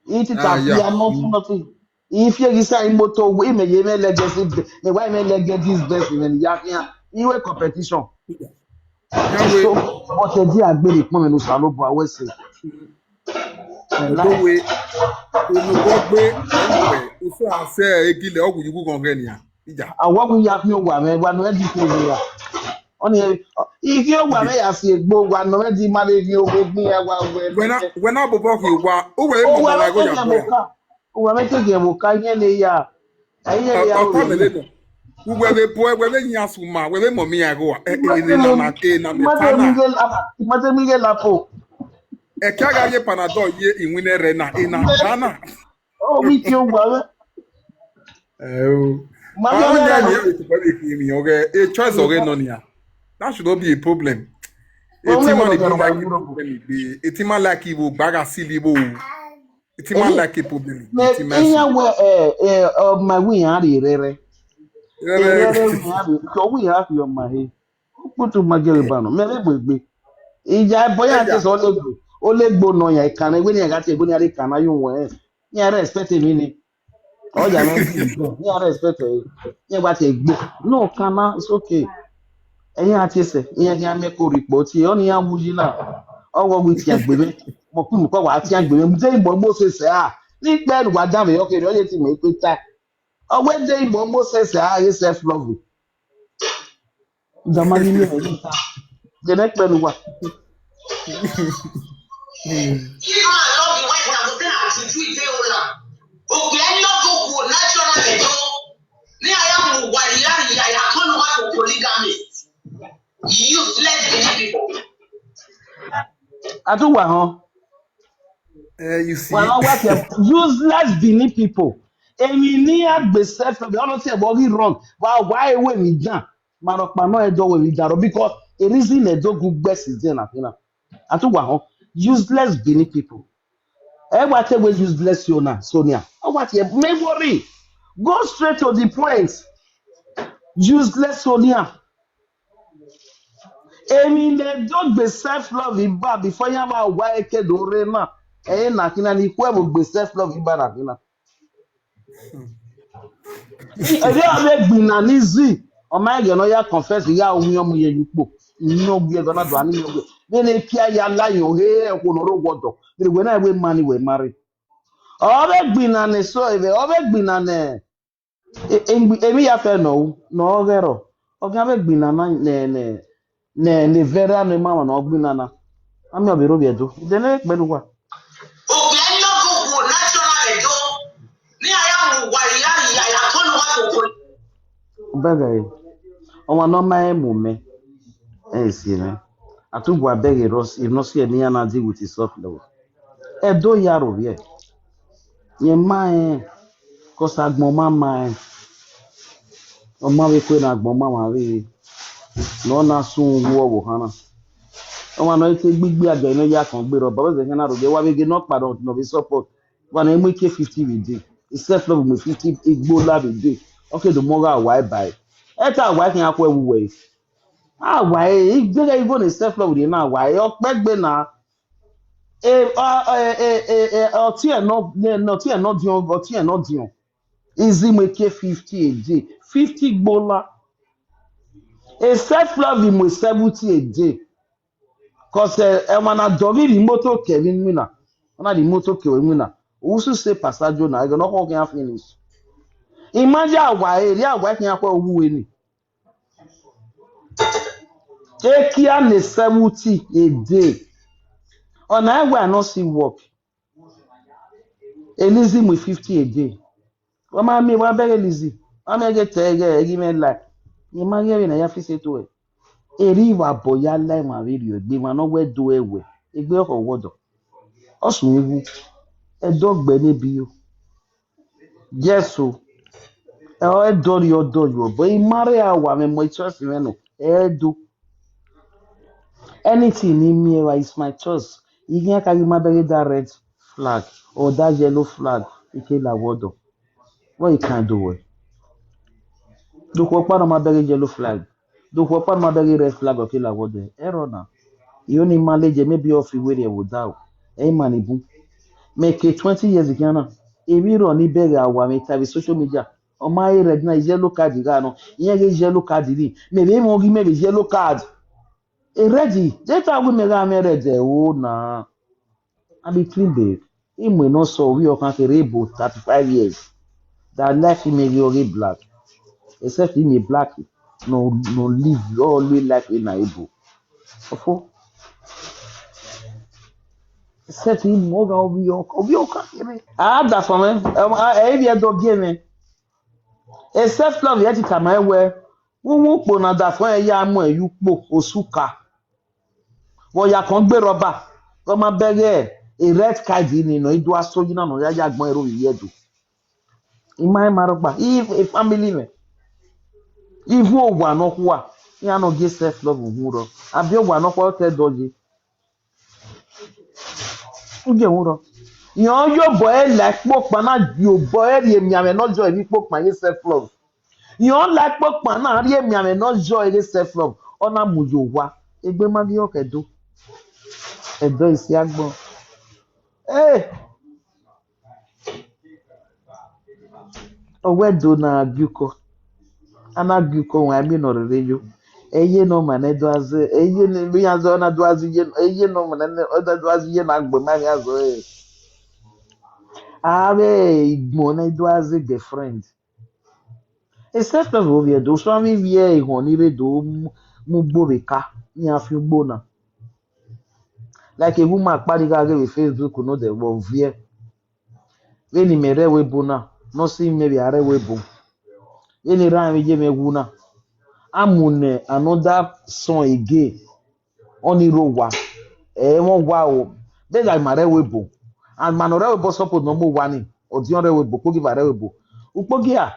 Itita Ah, yeah. Bia nothing, nothing. Ifi eghi sa imoto, imẹ ye mwẹ legacy, ne wa mwẹ legacy best, mwẹ ni ya khian. Iwe competition. Iran wẹ So, but ẹ di agbere kpọnmwẹ ne Osanobua wẹ sẹ. Ẹ Ẹdo nice. Wẹ, enugbo gbe, ẹwẹ, usa sẹ egile, ọ wu yugu ghọn ghẹ nian. Ija. Awọ wu ya fi owa mwẹ, wa nọ ẹdi ke ya. Ọni, ikhi owa mwẹ ya si egbe owa nọ ẹdi ma vbe ghi owa egbe ya wa wẹ. Wẹ na, wẹ na bọbọ ghi owa, uwẹ mọ Owa mọ mwẹ wa ke igho ya ghi bọ ya. Ẹvbo ka. Owa mwẹ ke ghi ẹvbo ka, iye ne ya. Iye ne ya Ọ, ro ọkọ rẹ. Mẹ lele. Uwẹ vbe bọ, wẹ vbe yan suma, wẹ vbe mọ mi ya igho. Ẹ, ẹ, ẹ, na, na, ke na, mẹ Imate ta na. Mi ghe la, imate mi ghe la po. Ẹ kia gha ye Panadol ye iwinna rẹ na, ena ta na. Ọ mi tie owa mwẹ. Ẹ o. Ma Ọ ya ya na ni na. Ẹ ti pẹlẹ kiri mi ọghe, e choice ọghe nọ nia. That should not be a problem. Ọ Eti mwẹ ma ni wọ bi na like Europe. Problem igbe. Eti ma like ibo gbaga sili ibo. Eti ma Ehe. Like problem. Mẹ Eti ma si. Iyan wẹ ẹ ẹ ọma wi iyan rhie rẹrẹ. Rẹrẹ. Rẹrẹ wi iyan rhie, ke wi iyan rhie ọma he. Ukputu ma gẹrẹ ba nọ, mẹ rhe bu egbe. Iya ẹbọ ya Eya. Jese ọ legbo, ọ legbo nọ ya ikan na, wẹ ne iran gha tie egbe ne iran rhie ikan na ye uwẹ. Iran respect emwi ni. Ọ ya mwẹ si igbọ, iran respect ẹre. Iran gba tie egbe. No, ikan na, it's okay. Ẹyin a tie sẹ, iran khian miẹn ko rhie ikpọ tie, ọ ni iran wu yi na. Ọ wọ wi tian gbe mwẹ. Mọ ku mọ kọ wa tian gbe mwẹ. Mu de imọ Moses a. Ni kpẹ ne uwa danmwẹ, ọ kere, ọ ye te imẹ ikpe ta. Ọ wẹ de imọ Moses a, ye self love. Dama ni mi ẹre ta. Gẹdẹ kpẹ ne uwa. If I love the white man, I go say na juju e dey hold am. Okpia ni no go go natural edo. Ni aya mu wa ya ya ya turn over to polygamist. Useless Benin people. Atu wa họn. Eh, you see. Wa họn wa ke useless Benin people. Emi ni a gbe self love, ọnọ ti ẹbọ ghi wrong. Wa wa ewe mi dan. Ma rọ kpa nọ ẹdọ we mi dan rọ because a reason ẹdọ gu gbẹ si zẹ na fina. Atu wa họn. Useless Benin people. Ẹ wa te we useless Sonia, Sonia. Ọ wa te me worry. Go straight to the point. Useless Sonia. Emi ne do gbe self love iba before ya ma wa eke do re na. Ẹ na kina ni kue mo gbe self love iba na kina. Ẹdẹ ọ vbe gbinna ni zi, ọ ma ẹghẹ ne ọ ya confess ya owiẹn ọmọ ye ye ukpo. Iyẹn owiẹn ẹghẹ na do ani iyẹn owiẹn. Vbene kia ya la yẹn ohe ẹkho ne ọ rre owa ọdọ. Vbene wẹ na wẹ ma ni wẹ ma rre. Ọ vbe gbinna ne so ẹvẹ, ọ vbe gbinna ne e- e- emwi ya fẹ nọ ru, ne ọ ghẹ rrọ. Ọ khian vbe gbinna na ne ne ne ne vera ne ma mwa ne ọ gbinna na. Ami ọ vbe rhovbiẹ do. Dene kpẹlẹ uwa. Okpia ni ọ gu natural ẹdo. Ne a ya mu uwa ya ya ya ko ne uwa koko. Bẹghe, ọmwa ne ọ ma rẹn mu mẹ, ẹ i si mwẹ. A tu gua bẹghe rọ, I nọ si ẹre ne iran na deal with self love. Ẹdo ya aro vbiẹ. Rẹn ma rẹn, cause agbọn ma ma rẹn. Ọ ma vbe kue ne agbọn ma mwa vbe ne ọ na sun wu ọvbokhan na. Ọmwa ne ọ i te gbigbi agbọn ne ọ ya kan gbe rhọba, ọ zẹ khian na rhogẹ, wa vbe ghe ne ọ kpa ne ọ vbe support. Wa ne mu ike fifty vbe day, self love mu fifty igbola vbe day, ọ ke do mọ gha wa ba ẹre. Ẹ ta wa khian khuẹ vbe uwẹ. A wa ẹre, igbeghe igho ne self love rhie na wa ẹre, ọ kpẹgbe na. E, ọ, e, e, e, e, ọtiẹn nọ, ne, ne ọtiẹn nọ diọn, ọtiẹn nọ diọn. Izi mu ike fifty a day, fifty gbola. E self love mu seventy a day. Cause, eh, ẹmwa na dọghe rhie imoto ke vbe iwinna, ọ na rhie imoto ke vbe iwinna. Usu se pasajo na, ẹghẹ ne ọ khọ khian finish. Imagine awa ẹre, awa khian khuẹ wu ẹre ni. Ekia ne seventy a day. Ọna ẹwa nọ si work. Elizi mu fifty a day. Wa ma miẹn wa bẹghe Elizi. Wa miẹn ghe te ẹghẹ ẹghi mwẹ la. Rẹn ma ghi ẹvbe ne a ya fi se to ẹre. Erriọ ivbabọ ya la emwa vberriọ egbe, emwa ne ọ wẹ do ẹwẹ, egbe ọkhọ wọdọ. Ọ sunu wu, ẹdẹ ọgbe ne biyo. Yes o. Ẹ ọ ẹdẹ ọrriọ ọdọ yu obọ, I ma rre a wa mwẹ mọ choice mwẹ nọ, ẹ do. Anything ne I miẹn evba is my choice. I khian ka ghi ma bẹghe da red flag or da yellow flag, I ke la wọdọ. Vbọ I kan do wẹ? Do khuẹ ọkpa ne ọ ma bẹghe yellow flag. Do khuẹ ọkpa ne ọ ma bẹghe red flag, ọ ke la wọdọ. Ẹrọ na. I ho ni ma lele, maybe ọ fi werriẹ vbe odaro. Ẹ i ma ni bun. Mẹ ke twenty years khian na. Emwi rrọọ ni bẹghe a wa mwẹ ta vbe social media. Ọ ma he red na, yellow card gha nọ. Irẹn ghe yellow card ni. Mẹ vbe mwẹ ọghe mẹ vbe yellow card. E red, de ta wẹ mẹ gha mwẹ red ẹre o na. I be clean babe. I mu enọ sẹ ovbi ọkhan kherhe ebo thirty-five years. That life imẹ ghi ọghe black. Except imẹ black no no live all the life in a ebo. Ofo. Except imẹ ọgha ovbi ọkhan, ovbi ọkhan kherhe. A da fọ mwẹ, ẹ ivbi ẹdọ gie mwẹ. E self love ya ti tama ẹwẹ, vbe uwu ukpo na da fọ ẹre ya mu ẹre ye ukpo osuka. Vbe ọ ya kan gbe rhọba, ọ ma bẹghe e red card ni nọ, I do aso yi na nọ, ya ya gbọn ẹre ovbi ẹdo. I ma ma rhọkpa, i e family mwẹ. Even owa nọkhua, iran nọ gie self love uhunmwu rrọọ. Abi owa nọkhua ọ te dọ ye. Ugie uhunmwu rrọọ. Iran ye obọ ẹre la ikpokpan na, ye obọ ẹre rhie emianmwẹ ne ọ yọ emwi ikpokpan ye self love. Iran la ikpokpan na rhie emianmwẹ ne ọ yọ ẹre self love. Ọ na mu ye owa. Egbe ma ghi ọkẹ do. Ẹdọ isi agbọn. Hey! Ọ wẹ do na gie ukọ. A na gie ukọ wan, ẹmwẹ ne ọ rre yo. Eye ne ọ ma nẹ do aze, eye ne iran zẹ ọ na do aze, eye ne ọ ma nẹ ọ na do aze, iye na gbe ma iran zẹ. A vbe igbọn ne do aze girlfriend. E self love ovbi ẹdo, osuanmwi vbiẹ ehọn ni rre do mu, mu ugbo vbe ka, iran fi ugbo na. Like evun ma kpa ni gha ghe vbe Facebook nodẹ vbe ọ viẹ. Vbene imẹ rre ẹvbo ebo na, ne ọ si mwẹ vbe a rre ẹvbo ebo. Vbene erha mwẹ ye mwẹ wu na, a mu ne another son again, ọnii rre owa. Ẹmwẹ owa o, vbene ima rre ẹvbo ebo, and ma ne ọ rre ẹvbo ebo suppose ne ọ mu owa ni, ọdiọn rre ẹvbo ebo, ukpogieva rre ẹvbo ebo. Ukpogia,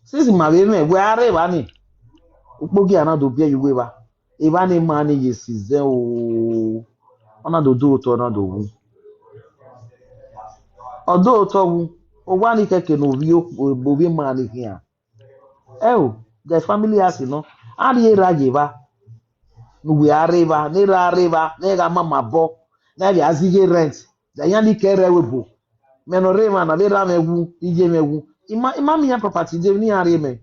since ima vbe mwẹ wẹ a rre evba ni, ukpogia na do biẹ ye uwu evba. Evba ne ima ni ye sizẹn o, ọ na do do otọ, ọ na do wu. Ọ do otọ wu, owa ni kẹkẹ ne ovbi o-, ovbi ima ni khian. Ẹo, the family house nọ, a rhie erha ye evba, ne uwẹ a rre evba, ne erha rre evba, ne ẹ gha ma ma obọ, ne a vbe a zighe rent, da iran ni kẹ rre ẹvbo ebo. Mẹ ne ọ rre emwa na, vbe erha mwẹ wu, iye mwẹ wu. I ma, I ma miẹn iran property de ne iran rhie mẹ.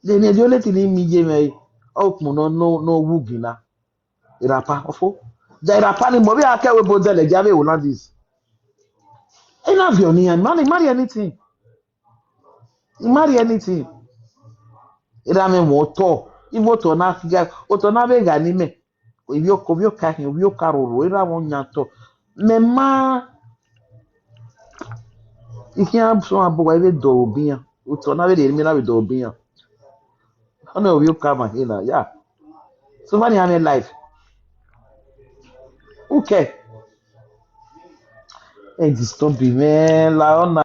De ne the only thing ne I miẹn iye mwẹ re, ọ ukpọn nọ, nọ, nọ wu gina. Erhapa, ọfo. Da erhapa ni mọ vbe a kẹ ẹvbo ebo dẹlẹ, gia vbe Hollandis. I na viọ ne iran, I ma, I ma rhie anything. I ma rhie anything. Erha mwẹ wọn otọ, ighẹ otọ na gha, otọ na vbe gha ne imẹ. Ovbi oko, ovbi oka khin, ovbi oka roro, erha mwẹ ọyan otọ. Mẹ ma, I khian sẹ ọmwa bu uwa, I vbe dọlọ obọ iran. Otọ na vbe rhie ne imẹ na vbe dọlọ obọ iran. Ọnii ovbi oka ma khin na, ya. So far, iran mwẹ life. Ukẹ. Ẹ disturb mwẹ la ọna.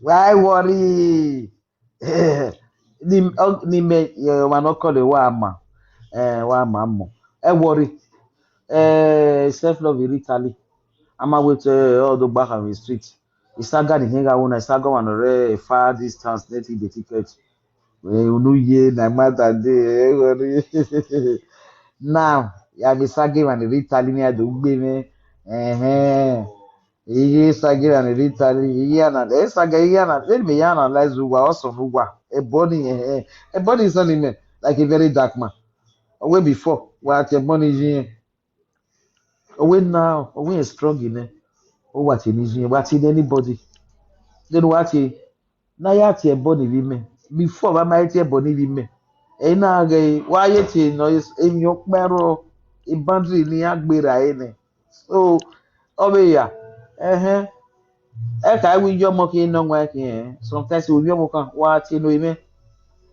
Why worry? Ni, ọ, ni mẹ, eh, ọmwa ne ọ kọlọ wa ma, eh, wa ma mọ. Ẹ worry. Eh, self love rre Italy. A ma wẹ te ọ do gba kha vbe street. I saga ni hẹn gha wo na, I saga ọmwa ne ọ rre far distance ne te de ticket. Eh, unu ye na mother dey, eh, worry. Now, ya vbe saga emwa ni rre Italy ni a do gbe mwẹ. Ẹhẹn. Iye saga emwa ni rre Italy, iye ana, eh, saga iye ana, vbene mẹ ya analyze uwa, ọ sọn ne uwa. Ẹbọ ni, eh, eh, ẹbọ ni sọn ni mẹ, like a very dark man. Ọ wẹ before, wa tie ẹbọ ni yi. Ọ wẹ now, ọ wẹ strong nẹ. Ọ wa tie ni yi, wa tie ne anybody. Then wa tie, na ya tie ẹbọ ni vbe imẹ. Before, wa ma he tie ẹbọ ni vbe imẹ. Ẹ i na ghe, wa ye tie nọ, emwi ọkpa ẹrọ, boundary ni a gbe ra ẹre nẹ. So, ọ vbe ya, ẹhẹn, ẹ ka wẹ iye ọmọ khian ne ọ wan khian, sometimes ovbi ọmọ kan, wa tie ne mwẹ,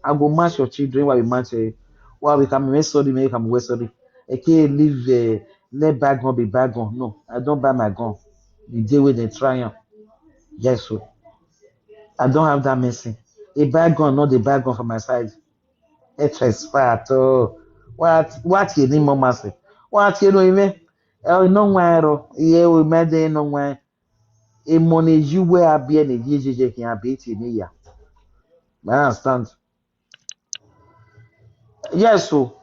I go match your children, wa vbe match ẹre, wa vbe khama mwẹ sorry, mẹ khama uwẹ sorry. I can't leave, eh, let bygone be bygone. No, I don't buy my gun. The day wey dem try am. Yes, so I don't have that mercy. A bygone, not a bygone for my side. Ẹ transfer at all. Wa, wa tie ni mọ ma sẹ. Wa tie no imẹ. Ẹ, nọ wan ẹrọ. Iye o mẹ de nọ wan. Emọ ne yi uwẹ a biẹ ne yi jeje khian a be tie ne ya. I understand. Yes, so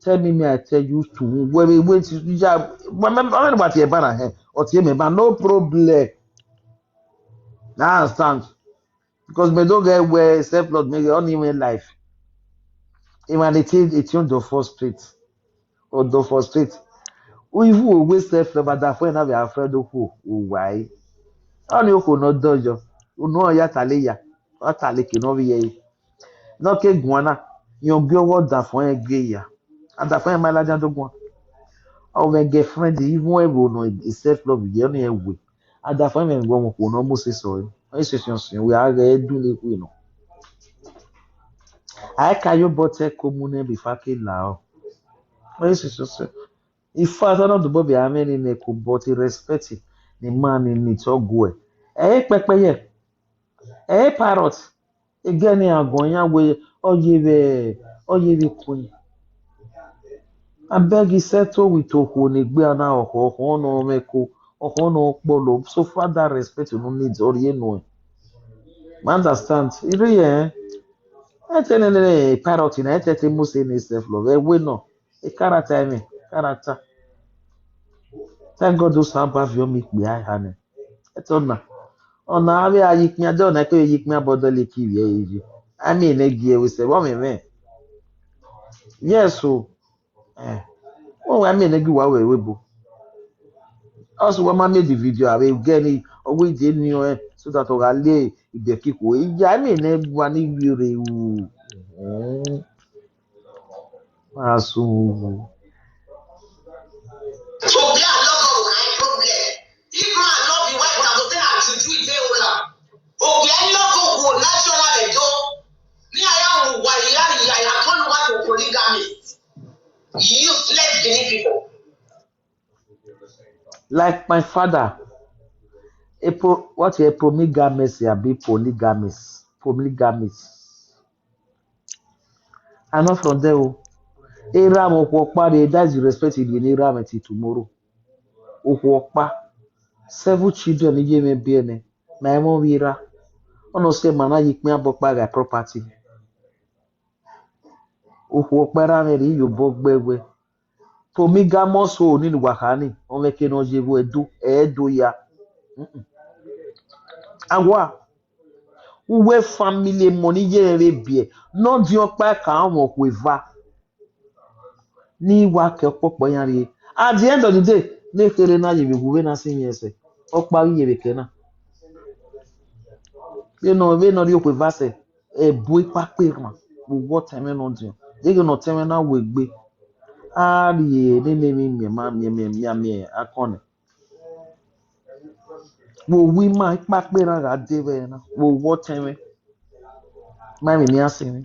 tell me, me I tell you to where we went to ya. Wa tie ba na hẹ. Ọ tie mẹ ba, no problem. I understand. Because me don't get where self love me get only in life. If I dey take a tune to frustrate or to frustrate. Even we self love, but that friend have a friend who who why? Only who no dojo. Unu ya tale ya. Ọ tale ke no vbe ye. Ne ọ ke guan na, rẹn ogie ọvbehe ọdafẹn ẹre gie ya. Adafẹn ẹre ma ladian do guan. Ọ mwẹ girlfriend, even ẹvbo nọ, self love ye ọnii ẹwe. Adafẹn mwẹ vbe ọmọ okhuo ne ọ mu sese ọre. Ọ i sese ọsiẹn, wẹ a ghẹ dun ne ikhuo nọ. A i ka ye obọ te ẹko mu nẹ before a ke la ọ. Ọ i sese ọsiẹn. In fact, ọ na dobọ vbe a mwẹ ni ne ẹko, but respect ne ima ni ni te ọ guẹ. Ẹ i re pẹpẹyẹ. Ẹ i re parrot. Ẹghẹ ne iran guan iran wẹ ọ ye vbe, ọ ye vbe queen. Abeg, I settle with okhuo ne egbe a na ọkhọ, ọkhọ ne ọ mwẹ ẹko, ọkhọ ne ọ kpọlọ. So far that respect unu need, ọ rhie nuẹn. Ma understand. I rhie ẹn. Ẹ te nene parrot na, ẹ te te mu se ne self love. Ẹ wẹ nọ. E character ẹmwẹ, character. Thank God Osanobua viọ miẹn ikpia eha nẹ. Ẹtọ na, ọna avbe a ye ikpia dẹ, ọna ke ye ikpia bọdọ leke ivbi ẹre ye. A miẹn ne gie ẹvbo sẹ vbe ọmwẹmwẹ. Yes o. Eh. Wẹ wa miẹn ne gie uwa wẹ ẹvbo ebo. Ọsẹ uwa ma miẹn the video avbe gẹ ni, ọ wẹ ide ni ọnrẹn so that ọ gha le ibiẹka ikhuo. Iya, a miẹn ne wa ni vbiorre ru. Hmm. Asun. Today I love our kind problem. If man love you, why would I go tell her to do it? They will. Okay, I love go go natural and do. Me, I am why I am, I am not what you polygamy. Useless Benin people. Like my father, a po, what a polygamist, abi polygamist, polygamist. I'm not from there o. Erha mwẹ okhuo ọkpa rre, that is the respect you give erha mwẹ till tomorrow. Okhuo ọkpa, seven children ne iye mwẹ biẹ nẹ, ma i mwẹ ovbi erha. Ọ nọ sẹ ma na ye ikpia bọ ọkpa gha property. Okhuo ọkpa erha mwẹ rre, I ye obọ gbe wẹ. Polygamous hole ni ne uwa kha ni, ọ mwẹ ke ne ọ ye vbe Ẹdo, Ẹdo ya. Mm-mm. Awa, uwẹ family emọ ni ye mwẹ vbe biẹ, ne ọ diọn ọkpa ka ọmọ okhuo eva. Ne I wa ke ọkpọkpọ iran rrie. At the end of the day, ne kherhe na ye vbe wu vbene a si yin ẹsẹ, ọkpa ghi ye vbe kẹ na. Vbene ọ, vbene ọ rrie okhuo eva sẹ, ẹbu ekpa kpe rran, vbe uwu ọtẹn mwẹ ne ọ diọn. Deghẹ ne ọtẹn mwẹ na wu egbe, a rhie nene emwi miẹn ma miẹn miẹn miẹn miẹn akọn nẹ. Vbe owa ima, ikpakpe na gha de vbe ẹre na, vbe owa ọtẹn mwẹ. Ma emwi ne iran sẹ mwẹ.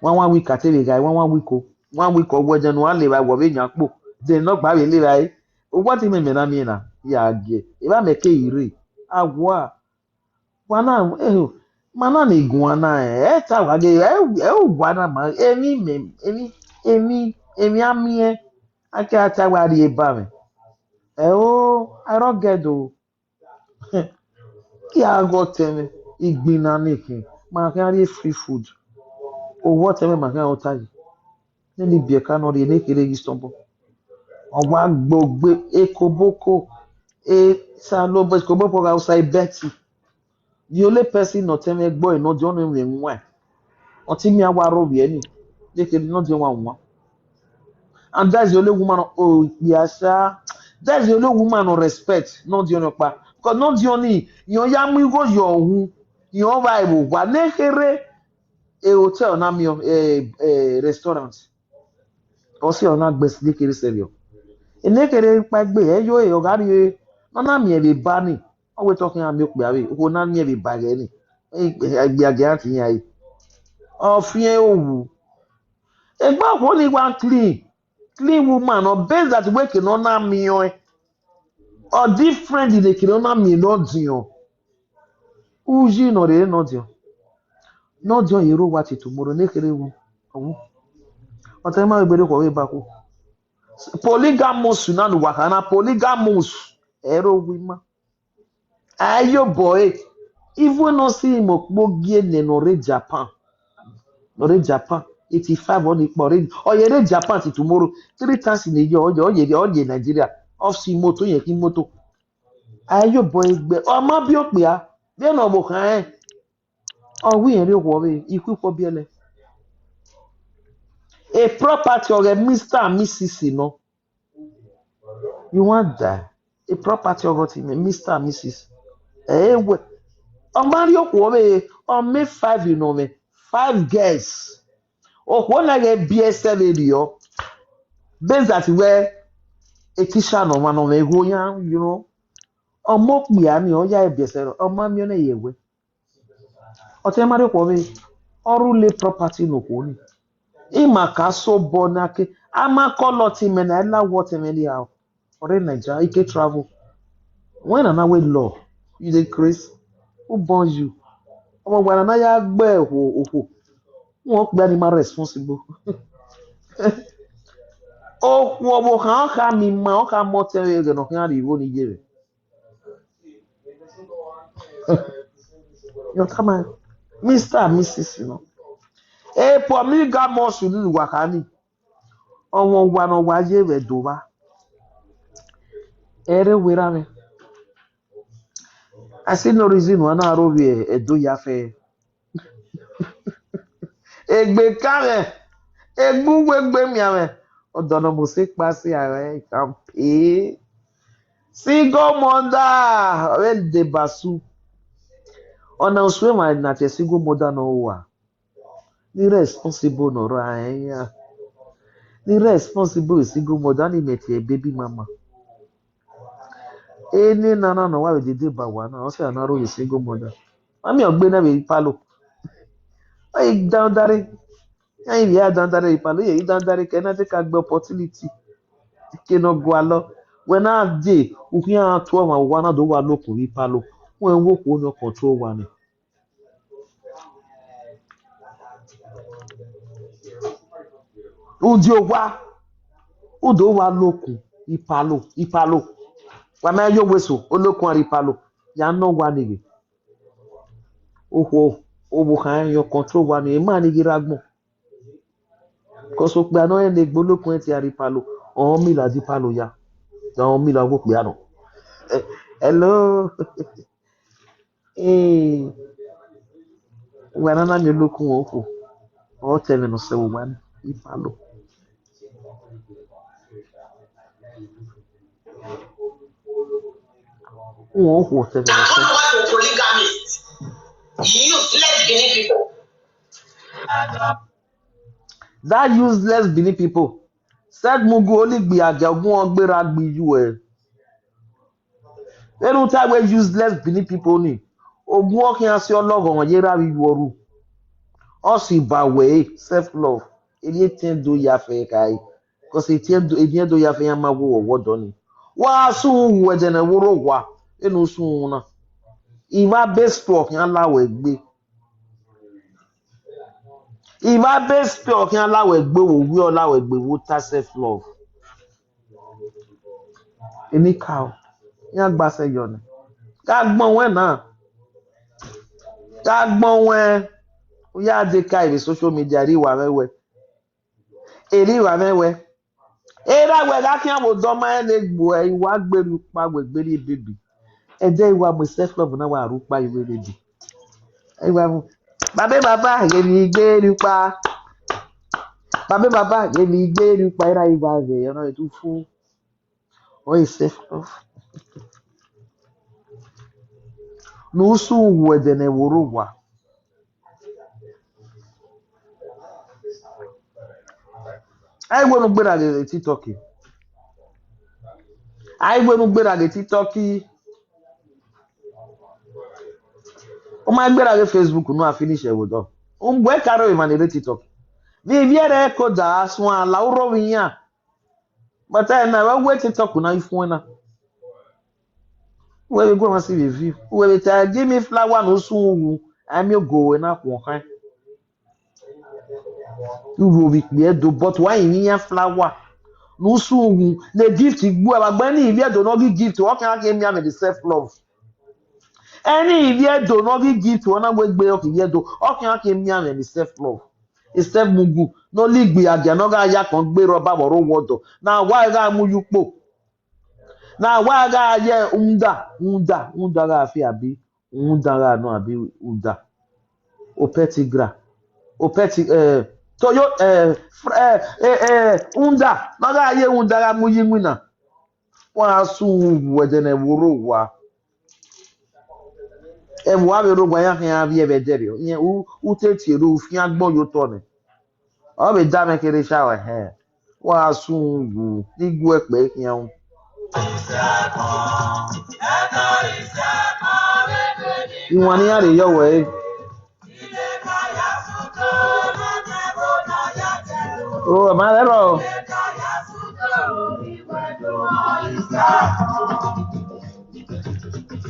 One one week a te vbe ghae, one one week o. One week ọ wẹ ẹdẹ ne uwa le evbare, wẹ ọ vbe yan kpo. Ẹdẹ ne ọ gba vbe le evbare, uwa te mwẹ mẹ na miẹn na, ya gie. Evba mẹ ke i rre. Awa, wa na, eh, ma na ni guan na, eh, ẹ ta wa ghe, ẹ, ẹ uwa na ma, emwi mẹ, emwi, emwi, emwi a miẹn, a ke a ta wa rrie eba mwẹ. Ẹ o, I don't get o. I a ghe ọtẹn mwẹ, igbinna ne khin, ma khian rrie free food. Owa ọtẹn mwẹ ma khian ota yi. Nene ibiẹka ne ọ rhie ne kherhe ghi sọbọ. Ọ wa gbe ogbe, ekoboko, e Salobọ, ekoboko gha usa e Betty. The only person ne ọtẹn mwẹ gbe ọre ne ọ diọn ne mwẹ wan. Ọtẹn mwẹ a wa rre ovbi ẹre ni, ne kherhe ne ọ diọn wa wan. And that's the only woman, oh, yes, sir. That's the only woman of respect, ne ọ diọn ọkpa. Because ne ọ diọn ni, irẹn ya mu igho ye ọhun, irẹn wa vbe owa, ne kherhe, e hotel na miẹn, eh, eh, restaurant. Ọ si ọ na gbe si ne kherhe sẹrriọ. Ne kherhe kpaegbe, ẹ yo, ọ gha rrie, ne ọ na miẹn vbe eba ni. Ọ wẹ te ọ khian miẹn okpia vbe, okhuo na miẹn vbe eba ghẹ ni. Egbe a gia te iran re. Ọ fiẹn owu. Egbe okhuo ni wa clean, clean woman, ọ base that wẹ ke ne ọ na miẹn ọẹn. Ọ different ne ke ne ọ na miẹn ne ọ diọn. Uyi ne ọ rre ne ọ diọn. Ne ọ diọn ye rre owa till tomorrow, ne kherhe wu. Ọwu. Ọtẹn ma gbe rre okhuo vbe ba khuo. Polygamous na ne uwa kha na, polygamous. Ẹ rre owa ima. A ye obọ ẹre, even ne ọ si imẹ okpogienean ne ọ rre Japan, ne ọ rre Japan, eighty-five ọ ni kpa, ọ rre, ọ ye rre Japan till tomorrow, three times in a year, ọ ye, ọ ye, ọ ye Nigeria, ọ si imoto, ọ ye khin imoto. A ye obọ ẹre gbe, ọ ma biẹ okpia, vbene ọ vbe okhan rẹn, ọ wẹ irẹn rrie okhuo vbe, ikhuikhuo biẹlẹ. A property ọghe Mister and Missus nọ. You want that? A property ọghe ọtẹn mwẹ, Mister and Missus. Ẹ wẹ, ọ ma rrie okhuo vbe, ọ mẹ five nọ mwẹ, five girls. Okhuo na ghẹ biẹ sẹ vberriọ. Base that wẹ a teacher ne ọmwa ne ọ mwẹ igho yan, you know. Ọ ma okpia ni, ọ ya biẹ sẹ, ọ ma miẹn ọnẹ ye wẹ. Ọtẹn ma rrie okhuo vbe, ọ rule property ne okhuo ni. Ima ka sẹ obọ na ke, a ma call ọtẹn mwẹ na, ẹ la wẹ ọtẹn mwẹ nia, ọ rre Nigeria, I ke travel. Wẹ nana wẹ law, you dey craze? Who born you? Ọmọ wa na na ya gbe okhuo, okhuo. Wọn kpia ni ma responsible. Okhuo vbe okhan ọ kha miẹn ima, ọ kha mọ ọtẹn mwẹ ẹghẹ ne ọ khian rhie igho ni ye mwẹ. You understand my Mister and Missus, you know. E polygamous ni uwa kha ni. Ọmwa uwa ne ọ wa ye vbe Ẹdo vba. Ẹre werriegbe. I see no reason why na ro vbe Ẹdo ya fẹ. Egbe ka mwẹ, egbe uwu egbe mianmwẹ, ọdọ ne ọ mose kpa si aro ẹre kan pe. Single mother, ọ vbe deba su. Ọna osuẹmwa na tie single mother ne ọ rua. Ni responsible ne ọ rua rẹn iran. Ni responsible single mother ni mẹ tie baby mama. Ene nana ne ọ wa vbe dede ba owa na, ọ sẹ a na ro ye single mother. Mami ọ gbe na vbe ipalo. Ọ i dan dare. Iran ivbi a dan dare ipalo, ye i dan dare kẹ na te ka gbe opportunity. Ke ne ọ gualọ. Wẹ na de, u khian tu ọmwa owa na do wa lo okun vbe ipalo. Wẹ wo okhuo ne ọ control owa nẹ. Udio owa, u do wa lo okun ipalo, ipalo. Wa ma yo oweso, olokun a rre ipalo. Ya nọ owa ni ghe. Okhuo, ovbokhan rẹn yọ control owa ni, emwa ni ghi rre agbọn. Because okpia nọ rẹn ne egbe olokun ẹn tie a rre ipalo, ọ mila di ipalo ya. Ọ mila ọghe okpia nọ. Eh, hello. Eh, uwa na na miẹn olokun okhuo, ọ te ẹmwẹ ne ọ sẹ vbe owa ni, ipalo. Uwẹ okhuo te ẹmwẹ ne ọ sẹ. That Benin people. That useless Benin people. Said Mugu, Oligbi Agia, ogun ọ gberra gbe iye uẹ. Vbene u ta wẹ useless Benin people ni, ogun ọ khian si ọlọghọmwa ye erha vbe iye uẹ ru. Ọ si ba wẹ ẹre, self love. Erriọ etiẹn do ya fẹ khae. Because etiẹn do, etiẹn do ya fẹ iran ma wo wẹ ọdọ ni. Wa sunu wu ẹdẹ ne ẹvbo rre owa, vbene u sunu na. Ivba best ọ khian la wẹ egbe. Ivba best ọ khian la wẹ egbe, wo wi ọ la wẹ egbe, wo ta self love. Eni ka o, iran gba sẹ yọ nẹ. Gha gbọn wẹ na. Gha gbọn wẹ, u ya de ka vbe social media, erha uwa mwẹ wẹ. Erha uwa mwẹ wẹ. Erha wẹ gha khian vbe odọ ma rẹn ne egbe uẹ, I wa gberra ukpa, wẹ gberra baby. Ẹdẹ I wa mu self love na wa rre ukpa ye uwẹ baby. I wa mu, babe baba, ghe mi gberra ukpa. Babe baba, ghe mi gberra ukpa, erha I wa ghẹ, ọna etu fu. Ọ i self love. Ne u sunu wu ẹdẹ ne ẹvbo rre owa. A i wẹ ne u gberra ghe TikTok. A i wẹ ne u gberra ghe TikTok. U ma gberra ghe Facebook, ne a finish ẹvbo dọ. U bu ẹka rre emwa ni rre TikTok. Vbe ivbi ẹre ẹko da suẹn la u rre ovbi iran. But ẹna, wẹ wẹ TikTok na i fuẹn na. Uwẹ vbe gu ọmwa si vbe view. Uwẹ vbe ta, give me flower ne u sunu wu, a i miẹn ogo ruẹ na khuọnkhẹn. U ru ovbi ikpia Ẹdo, but wa rinmwian flower ne u sunu wu, ne gift gbe uẹ, vbe agbọn ne ivbi Ẹdo ne ọ ghi gift, ọ khian khian miẹn amwẹ the self love. Ẹni ivbi Ẹdo ne ọ ghi gift, ọ na wẹ gbe ọ ke ivbi Ẹdo, ọ khian khian miẹn amwẹ the self love. Self Mugu, ne Oligbi Agia ne ọ gha ya akọn gberra ọba vbe ọre owa ọdọ, ne a wa gha mu ye ukpo. Ne a wa gha ye Uda, Uda, Uda gha fi abi, Uda gha nọ abi Uda. Opẹtigra, Opẹti, eh, Toyo, eh, fr-, eh, eh, eh, Uda, ne ọ gha ye Uda gha mu ye iwinna. Wa sunu wu ẹdẹ ne ẹvbo rre owa. Ẹvbo a vbe rre owa, iran khian vbiẹ vbe ẹdẹrriọ. Irẹn u, u te tie ẹre, u fian agbọn ye otọ nẹ. Ọ vbe da mwẹ kherhe sha ruẹ hẹ. Wa sunu wu, ne I gu ẹkpẹ khian ru. Iwan ne iran rre yọ wẹ re. O, ma rẹ rọ.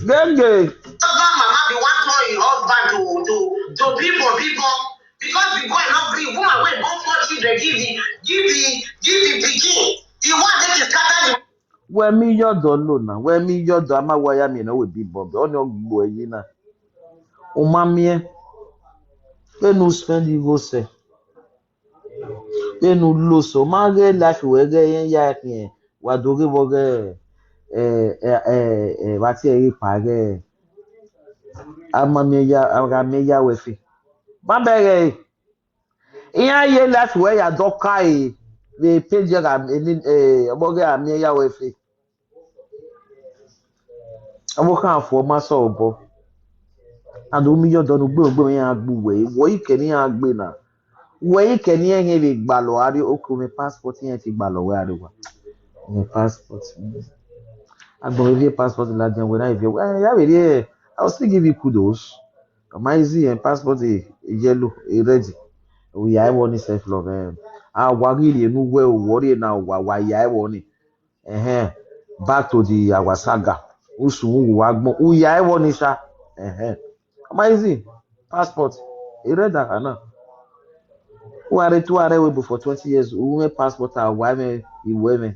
Gege. Husband mama be wan turn him husband to, to, to big boy, big boy. Because the boy no gree, woman wey born four children give the, give the, give the pikin. The one that is scatter the Wẹ mi yọdọ lo na, wẹ mi yọdọ, a ma wa ya miẹn ne ọ wẹ big boy, ọni ọ gbo ẹre na. U ma miẹn, vbene u spend igho sẹ, vbene u lo sẹ, u ma ghe life wẹ ghẹ rẹn ya khian, wa do ghe vbọ ghẹ eh, eh, eh, eh, vbe a tie ẹre pa ghẹ, a ma miẹn ya, a gha miẹn ya wẹ fe. Ma bẹghe ẹre. Iran ye life wẹ ya dọ ka ẹre vbe page gha, eh, ọmọ ghe a miẹn ya wẹ fe. Ọvbokhan fo ma sẹ obọ. And u miẹn iye ọdọ ne ugbe ugbe mwẹ iran gbe uwẹ, wẹ i kẹ ne iran gbe na. Wẹ i kẹ ne iran vbe gbalọ a rrie, okay, mwẹ passport iran te gbalọ wẹ a rrie owa. Mwẹ passport. Mm. Agbọn vbe viẹ passport ladian wẹ na viẹ. Eh, ya vbe rrie, I will still give you kudos. Ọ ma easy, eh, passport, eh, yellow, eh, red. Uya ẹvbo ni self love, eh. A wa ghi rhie ne uwẹ, uwẹ ọ rhie na, wa, wa ya ẹvbo ni. Ẹhẹn. Back to the our saga. Usun uwu wa gbọn. Uya ẹvbo ni sha. Ẹhẹn. Ọ ma easy. Passport. I read that now. Uwa rre tu, uwa rre webo for twenty years. U mwẹ passport, a wa mwẹ, I wẹ mwẹ.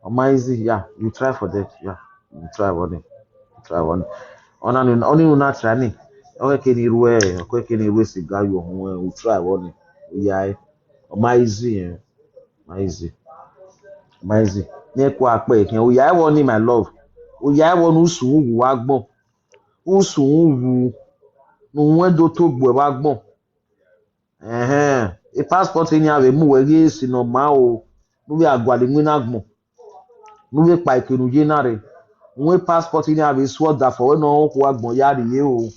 Ọ ma easy, yeah. You try for that, yeah. You try for it. You try for it. Ọna ni, ọni unu na try ni. Ọ kẹ ni ruẹ, ọ kẹ ni ruẹ siga yo họn, u try for it. Uya ẹ. Ọ ma easy, eh. Ma easy. Ma easy. Ne kua kpẹ khian. Uya ẹvbo ni, my love. Uya ẹvbo ni usun uwu wa gbọn. Usun uwu. Ne uwẹ do to gbuẹ vbe agbọn. Ẹhẹn. E passport ni a vbe mu wẹ ghe esi ne ọ ma o. Ne u vbe a gualọ iwinna agbọn. Ne u vbe kpa eke ne u ye na rre. Uwẹ passport ni a vbe su ọdafẹn wẹ ne ọ khu agbọn ya rrie o.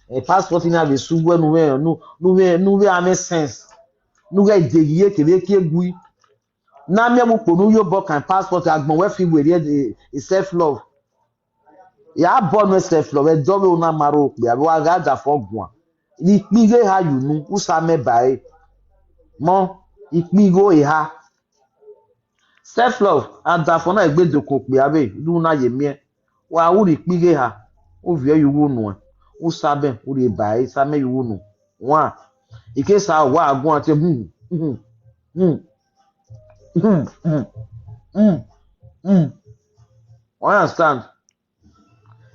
E passport ni a vbe su wẹ ne u vbe, ne u, ne u vbe, ne u vbe a mwẹ sense. Ne u ghẹ deghe iye kevbe ekiegui. Na miẹn vbe ukpo ne u ye obọ kan passport, agbọn wẹ fi werriẹ, eh, self love. Ya bọ nuẹn self love, ẹdẹ ọvbehe u na ma rre okpia, vbe wa gha dafọ guan. Ne ikpigho eha ye unu, u sa mẹ ba ẹre. Mọ, ikpigho eha. Self love, a dafọ na egbe doko okpia vbe, ne u na ye miẹn. Wa ru rhie ikpigho eha, u viọ ye uwu nuẹn, u sa bẹn, u rhie ba ẹre, sa mẹ ye uwu unu. Wan, I ke sa wa guan tie, hmm, hmm, hmm, hmm, hmm, hmm, hmm. You understand?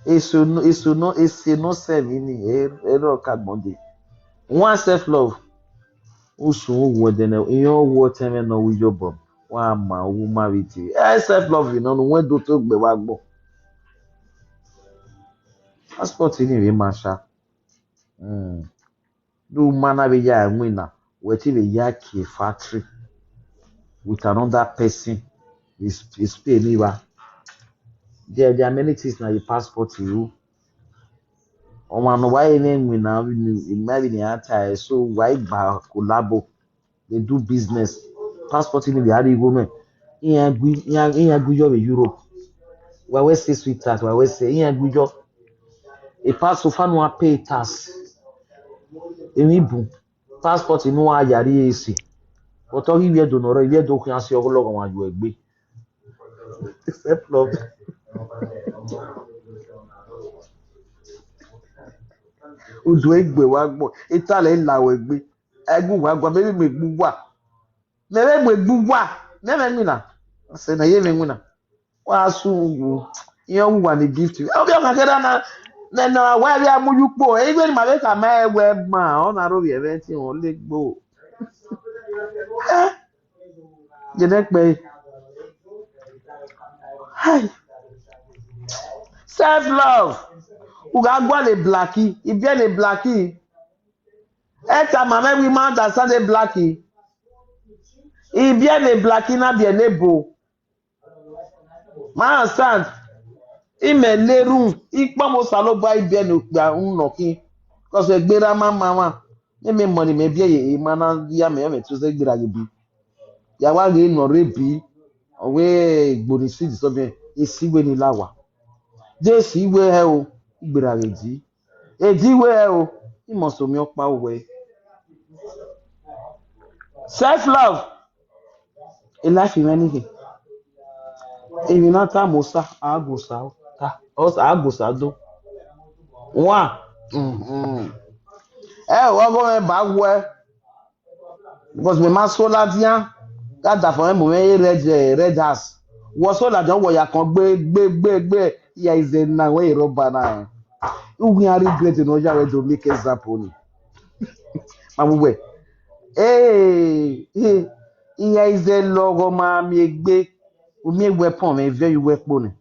Eso no, eso no, ese nọ sẹ emwi ni, ẹ, ẹ rọ ka gbọn dee. One self love. Usun uwu ẹdẹnẹ, iran wu ọtẹn mwẹ ne ọ wu iyobọ. Wa ma wu ma vbe dee. Ẹ self love nọ ne uwẹ do to gbe vbe agbọn. Passport ni vbe ma sha. Hmm. Do ma na vbe ya winna, wẹ te vbe ya kie factory with another person, is, is pay me ba. There, there are many things na your passport you. Ọmwa ne ọ wa ye ne winna, ima vbe ne a ta ẹre, so wa i gba collabo, they do business. Passport ni vbe a rhie igho mẹ. Iran gui, iran, iran gui yọ vbe Europe. Wa wẹ sẹ sweetheart, wa wẹ sẹ, iran gui yọ. E pass so far ne uwa pay tax. Emwi bun, passport ne uwa ya rrie ese. But ọ ghi vbiẹ do ne ọ rrọọ, ivbiẹ do khian si ọghe ọlọghọmwa ye uẹ gbe. Except love. Udu egbe wa gbọ, italẹ la uẹ gbe. Ẹgu wa gua, mẹ vbe mu egbe uwa. Mẹ vbe mu egbe uwa, mẹ vbe winna. Sẹ ne ye mwẹ winna. Wa su wu. Iran wu wa ni gift. Ovbi ọmwa kherha na, nẹ ne wa vbe a mu ye ukpo. Ighẹ ne ima vbe khama ẹre wẹ ma, ọ na rre ovbi ẹmwẹ ẹtin, ọ legbo. Eh? Jẹnẹ kpẹ. Hai. Self love. U gha gualọ Blackie, ibiẹne Blackie. Ẹ tama mwẹ wẹ ima understand Blackie. Ibiẹne Blackie na biẹ ne ebo. Ma understand. Imẹ lerun, ikpọmọ Osanobua ibiẹne okpia unu nọ khin. Cause egbe ra ma ma mwa. Ne mẹ mọ ne imẹ biẹ ye, ima na ya mẹ, mẹ tose gberra ye bi. Ya wa ghe nọ rre bi, ọ wẹ egbo ni si disturb, esi wẹ ni la wa. Jesi wẹ hẹ o, igberra ghe di. Edi wẹ hẹ o, imọ so miẹn ọkpa wẹ. Self love. E life mwẹ ni khin. Emwi na tama Osa, a gu Osa o. Ta, Osa, a gu Osa do. Wa. Mhm. Ẹ o, ọgọ mwẹ ba wẹ. Because mẹ ma so ladian, gha dafọn mwẹ mu mwẹ red, eh, red house. Wọ so ladian, wọ ya kọn gbe, gbe, gbe, gbe, ya ize na, wẹ rọba na. U ghi a regret ne ọ ya wẹ do make example ni. Ma mu wẹ. Ee, ee, iya ize lọghọ ma miẹn egbe. U miẹn weapon mwẹ, viẹ ye uwu ẹkpo nẹ.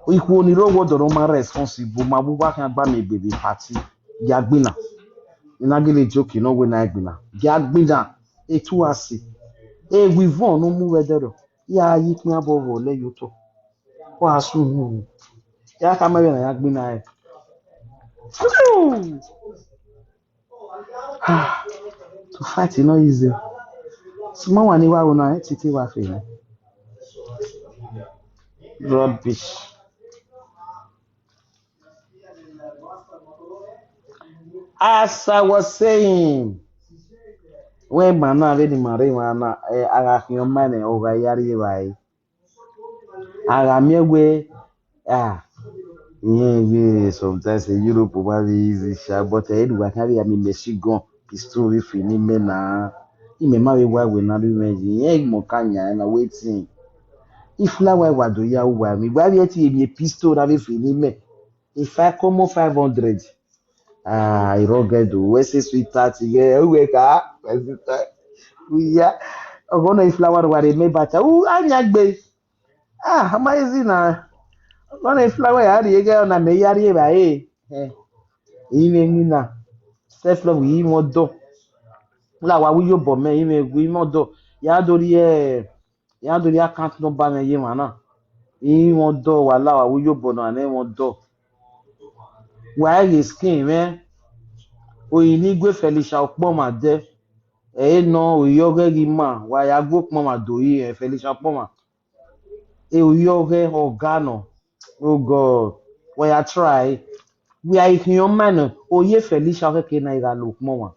Ikhuo ni rre owa ọdọ ne ọ ma responsible, ma vbe uwa khian gba miẹn egbe vbe party. Gie a gbinna. I na gele joke nọ wẹ na i gbinna. Gie a gbinna. Etu a si. Ewe ivọn ne u mu vbe ẹdẹrriọ, ya ye ikpia obọ vbe ọlẹ ye otọ. Wa sunu. Ya khama vbene a ya gbinna rẹn. To fight no easy. Small one ni wa ro na, eh, titi wa fe na. Rubbish. As I was saying, wẹ ma na vbene ima rre emwa na, eh, a gha khian ọmaẹn nẹ, ọ gha ya rri evbare. A gha miẹn wẹ, ah, irẹn vbe sometimes Europe ma vbe easy sha, but ẹ i re uwa khian vbe ya miẹn machine gun, pistol vbe fini mẹ na. Imẹ ma vbe wa wẹ ne a rri mwẹ yi, irẹn imẹ ọka yan na wetin. I flower wa do ya uwa emwi, wa vbe ẹti miẹn pistol na vbe fini mẹ. If I come on five hundred, ah, I rugged o, wẹ sẹ sweetheart ghẹ, uwẹ kha, my sister. Uya, ọghọ nọ, i flower wa rre mẹ bata, u a yan gbe. Ah, ama easy na. Ọghọ nọ, i flower ya rrie ghẹ, ọna mẹ ya rrie evbare. Eh, I mwẹ emwi na. Self love, I mwẹ ọdọ. La wa wu iyobọ mẹ, I mwẹ, I mwẹ ọdọ. Ya do rhie, ya do rhie account number mwẹ ye emwa na. I mwẹ ọdọ, wa la wa wu iyobọ na ne I mwẹ ọdọ. Wa ghe skin mwẹ. Oyi ni gue Felicia Okpọnma dẹ. Ẹ i nọ, oyi ọghẹ ghi ma, wa ya gu Okpọnma do yi, eh, Felicia Okpọnma. E oyi ọghẹ ọga nọ. Oh God, wa ya try. Wẹ a i khian ọmaẹn nọ, oyi Felicia ọkhẹke na i gha la Okpọnma.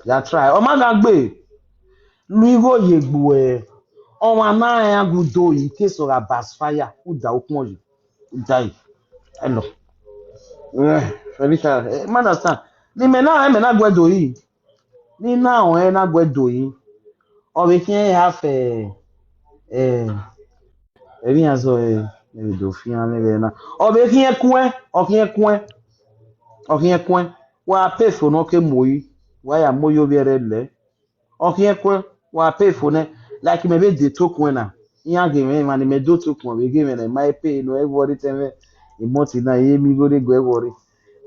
Ya try. Ọ ma gha gbe. Lu igho ye egbe ẹ. Ọmwa na rẹn a gu do yi, case ọ gha backfire, u da ukpọn yi. U da yi. Hello. Eh, Felicia, eh, ma understand. Ni mẹ na, mẹ na gu ẹ do yi. Ni na rẹn na gu ẹ do yi. Ọ vbe khian half, eh, eh, emwi iran zọ, eh, ẹ vbe do fian mwẹ vbe na. Ọ vbe khian kuẹn, ọ khian kuẹn. Ọ khian kuẹn. Wa pay for ne ọ ke mu yi. Wa ya mu yi ovbi ẹre lẹ. Ọ khian kuẹn, wa pay for nẹ, like mẹ vbe de tokuẹn na, iran ghe mwẹ emwa ni mẹ do tokuẹn vbe ghe mwẹ na, ma pay nọ, ẹ worry tẹ mwẹ, imọti na, I ye mi igho rre gu ẹ worry.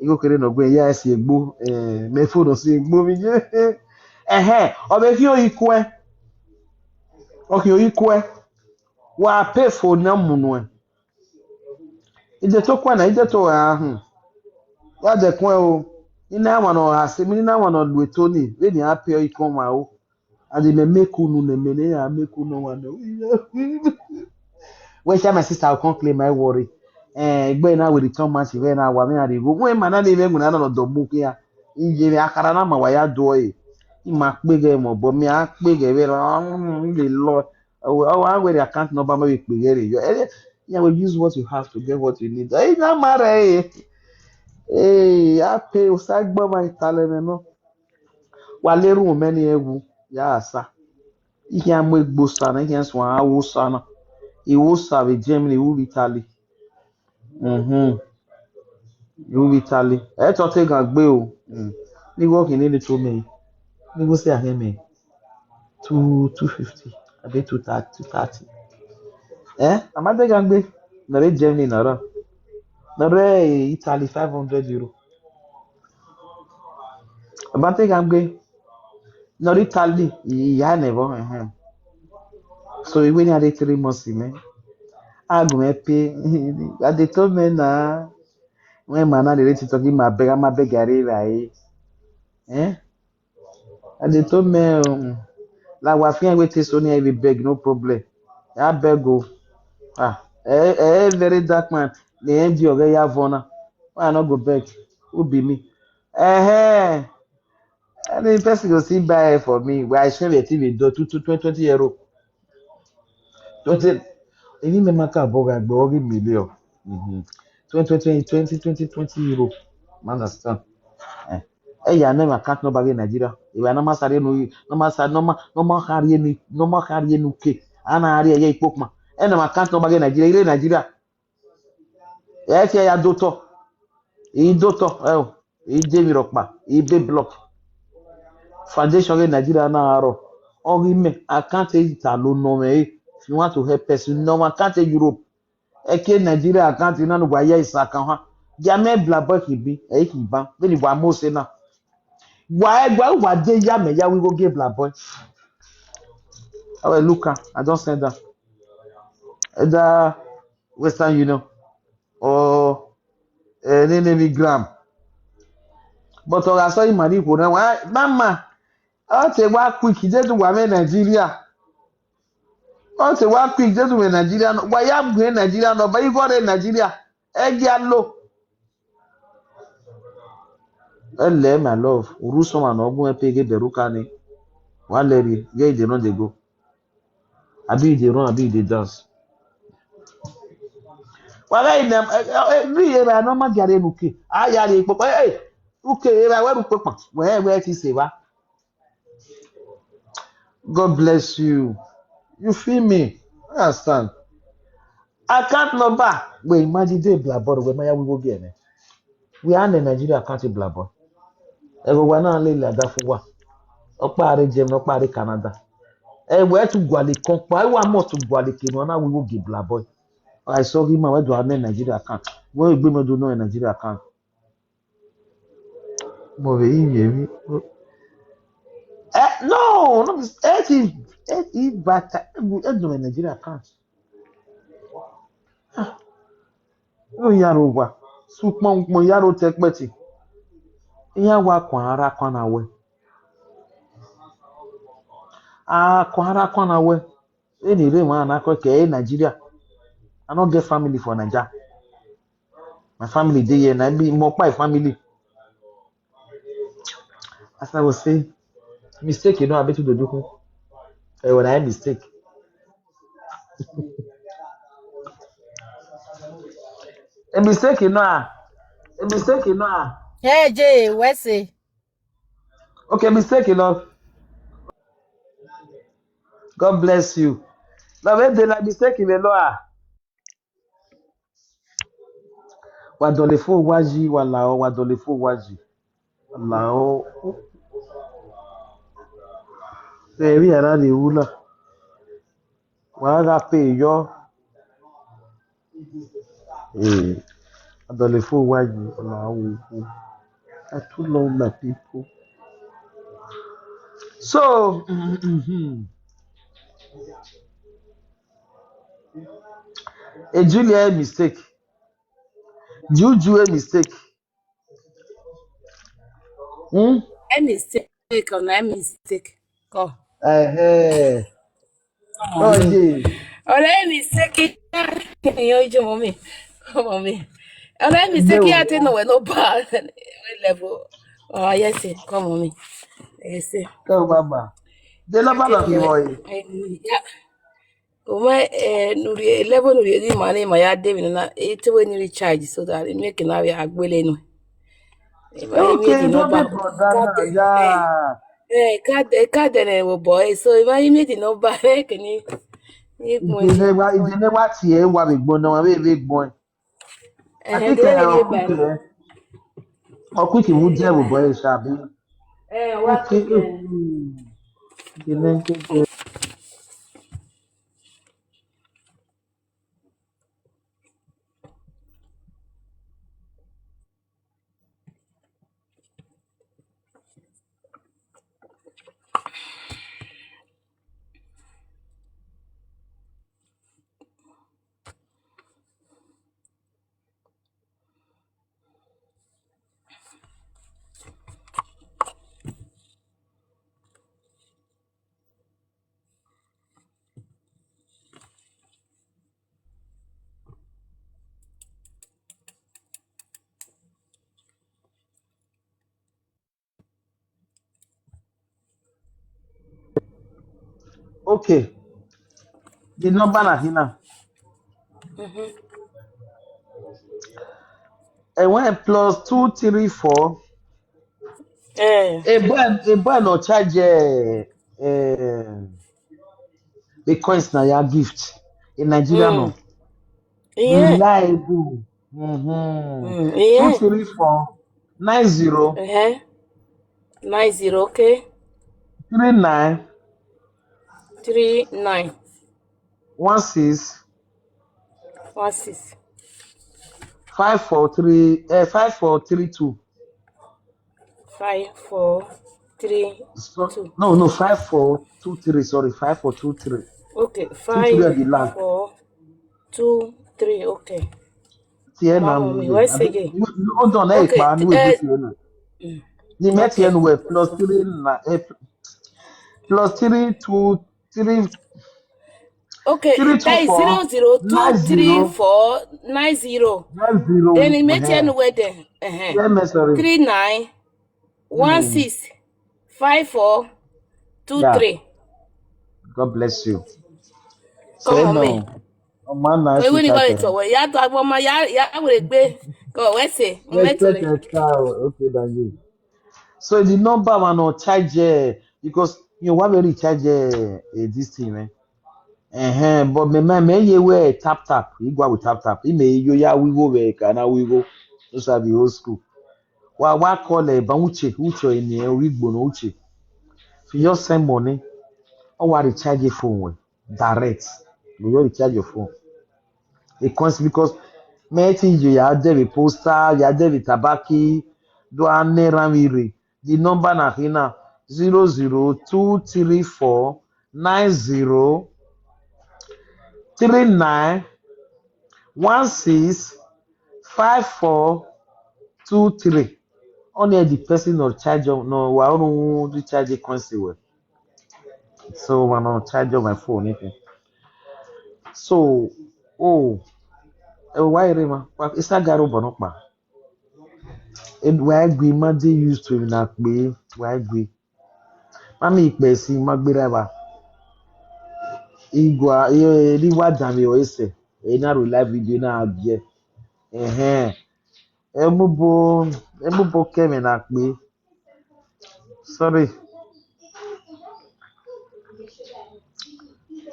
Igho kherhe ne ọ gu ẹ, ya si egbo, eh, mẹ fo nọ si egbo vbe ye. Ẹhẹn, ọ vbe khian oyi kuẹn, ọ khian oyi kuẹn, wa pay for ne ọ mu nuẹn. Ideto kuẹn na, ideto ra hun. Wa dẹkuẹn o, nene awan ne ọ gha sẹ emwi, nene awan ne ọ lu eto ni, vbene iran pay ọre ikọn ọmwa o. And mẹ make unu ne mẹ ne iran make unu ọmwa nọ. Wẹ sha, my sister, I come clear my worry. Eh, egbe na we return match vbe na wa mẹ iran rhie igho. Wẹ ma na ne mwẹ winna na nọ dọ mu khian. Iye mwẹ akhara na ma wa ya do ẹre. I ma kpeghẹ mẹ obọ, mẹ a kpeghẹ vbe ra, I lè lọ. Ọ wa wẹ account number mẹ vbe kpeghẹ rre yọ. Eh, yeah, we use what you have to get what you need. Eh, na ma rẹ, eh. Eh, a pay, Osagbọmwa i talẹ mwẹ nọ. Wa le erhunmwu mẹ ni ẹwu, ya sa. I khian mu egbe Osa na, I khian suẹn a wo Osa na. I wo Osa vbe Germany, I wu vbe Italy. Mhm. I wu vbe Italy. Ẹ tọ te ghan gbe o. Mm. Ni wo khin nene to mẹ. Ni wo se ahiẹn mẹ. Two, two fifty. Abi two thirty, two thirty. Eh? A ma te ghan gbe. Nọ rre Germany nọ rọ. Nọ rre Italy, five hundred euro. A ma te ghan gbe. Nọ rre Italy, I ya nẹ vbọ, ẹhẹn. So, I wẹ ne a rre three months mẹ. A gu mwẹ pay. A de to mẹ na. Wẹ ma na rere TikTok, ma beg, a ma beg a rre evbare. Eh? A de to mẹ, um, la wa fian wẹ te so ni, I will beg, no problem. I beg o. Ah, eh, eh, very dark man. The end of the year, Vona. Why I no go beg? Who be me? Eh, eh. Any person go still buy it for me. Why I share it even do two, two, twenty, twenty euro. Twenty. Any me maka boga gbe ogi million. Mm-hmm. Twenty, twenty, twenty, twenty, twenty euro. Man understand. Eh. Ẹ ya ne account number ghe Nigeria. Iwa na ma sare nu, na ma sa, na ma, na ma khari eni, na ma khari enu ke. Ana ari eye ikpokma. Ẹ ne account number ghe Nigeria, ire Nigeria. Ẹ fi ya dotọ. I dotọ, ẹ o. I de mi rọkpa, I be block. Foundation ghe Nigeria na aro. Ọ ghi mẹ, account e ta lo nọ mẹ e. If you want to help person, no account e Europe. Ẹke Nigeria account na ne uwa ya isa kan ha. Dia mẹ black boy khian bi, ẹ i khian ban, vbene wa mose na. Wa ẹguae uwa de ya mẹ ya wẹ igho gie black boy. Awe Luka, I don send am. Either Western Union or eh, nene vbe Gram. But ọ gha sọ ima ni khuo na wa mama. Ọ te wa quick, Jesu wa mwẹ Nigeria. Ọ te wa quick, Jesu mwẹ Nigeria. Wa ya mwẹ Nigeria nọ, ba igho rre Nigeria. Ẹgia lo. Ẹlẹ, my love, urhu sọmwa ne ọ gu mwẹ pe ghe Beruka ni. Wa lẹrriẹ, ghe ide nọ de go. Abi ide run, abi ide dance. Wa gha ina, eh, eh, eh, rhie evbare ne ọ ma gia rre ne uke. A ya rhie kpokpo, eh, eh, uke evbare wẹ rhie ukpokpan. Wẹ, wẹ ti se evba. God bless you. You feel me? I understand. Account number. Wẹ imagine de black boy, wẹ ma ya wẹ igho gie nẹ. Wẹ a nẹ Nigeria account black boy. Ẹghẹ wa na lele adafo wa. Ọkpa rre Germany, ọkpa rre Canada. Ẹ wẹ tu gualọ ekọn kpa, wa must tu gualọ eke ne a na wẹ igho gie black boy. I saw him, wẹ do a nẹ Nigeria account. Wẹ egbe mẹ do nọ Nigeria account. Mo vbe yi yevbe. Eh, no, no, eh, ti, eh, ti bata, eh, do Nigeria account. Ah, no ya ro wa. Sukpọn ukpọn ya ro te kpẹti. Iran wa kuan ara kuan na wẹ. A kuan ara kuan na wẹ. Eni rre emwa na kọ ke Nigeria. I no get family for Naija. My family dey here, na me, mo kpa family. As I was saying, mistake, you know, I bet you the do. Eh, when I mistake. A mistake, you know, ah. A mistake, you know, ah. Hey, Jay, what's it? Okay, mistake, you know. God bless you. Love it, they like mistake, you know, ah. Wa dọlọ fo wa yi, wa lahọ, wa dọlọ fo wa yi. Wa lahọ. Vbe emwi a na rhie ru na, wa gha pe yọ. Eh, wa dọlọ fo wa yi, wa lahọ. I too love my people. So, Julia mistake. Juju a mistake. Hmm? A mistake, or not a mistake. Go. Eh, eh. Oh, yeah. Or a mistake. Yo, yo, mommy. Come on, me. Or a mistake, no. I think no, no bad. Level. Oh, yes, sir. Come on, me. Yes, sir. Come, mama. The number of you, boy. Yeah. Wẹ, eh, ne u rhie, level ne u rhie ghi ma ne ima ya de emwi na, e te wẹ ne I recharge so that I make na vbe a gbele nọ. Ima i miẹn the number. Ka dẹ, eh, eh, ka dẹ, ka dẹ ne vbe obọ ẹre, so ima i miẹn the number, eh, kene, I gbẹn. Ide ne wa, ide ne wa tie wa vbe gbọn na, wa vbe vbe gbọn. Eh, I think, eh, ọ quick, eh, ọ quick vbe u die vbe obọ ẹre sha bi. Eh, wa quick, eh. Ide ne Okay. The number na hina. Mm-hmm. Ẹ wẹ plus two three four. Eh. A boy, a boy no charge, eh, eh, the coins na ya gift in Nigeria, mm, no. Yeah. Reliable. Mm-hmm. Mm, yeah. Two three four nine zero. Uh-huh. Nine zero, okay. Three nine. Three nine. One six. One six. Five four three, uh, five four three two. Five four three So, two. No, no, five four two three. Sorry, five four two three. Okay, Two three at the five last. Four two three. Okay. Tiẹ na Mama, mu mi ye. wẹ Abi, sege. you don't know Okay, pa ni we eh, do tiẹ na. Ni me okay. Tiẹ nu we plus three na, eh, plus three two three Okay, three that two is four zero zero two nine three zero four nine zero. nine zero. Then it makes Eh, ten word there. Uh-huh. Yeah, me sorry. Three nine one six five four two Yeah, three. God bless you. Come Say on, me. No. Oh man, nice Ko iwe to ni gọlẹ chat. Tọwẹ ya to agbọn ma ya ya were gbe. Ko wẹ sẹ. Mo mẹ Respect tore. and cow. Okay, thank you. So the number one on charge, eh, because you want to recharge, eh, eh, this thing, man. Uh-huh. But me, me, me, you wear tap tap. You go with tap tap. He may you ya we go where can I we go. Those are the old school. Wa wa call, eh, ba uche uche ni, eh, we go no uche. If you just send money, or wa recharge your phone with direct. You go recharge your phone. It comes because me ti you ya de with poster, ya de with tabaki, do a ne ran we re. The number na hina zero zero two three four nine zero three nine one six five four two three. Only the person no charge of no wa no recharge the coins well. So I no charge of my phone anything. So, oh, eh, why rema? Wa isa garo bono pa. E wa gbe ma dey used to na pe wa gbe. Mami ikpe si ma gbera ba. Igua e ri wa dan mi o ese. E na ro live video na gie. Ehen. Emubo emubo kẹmẹ na pe. Sorry.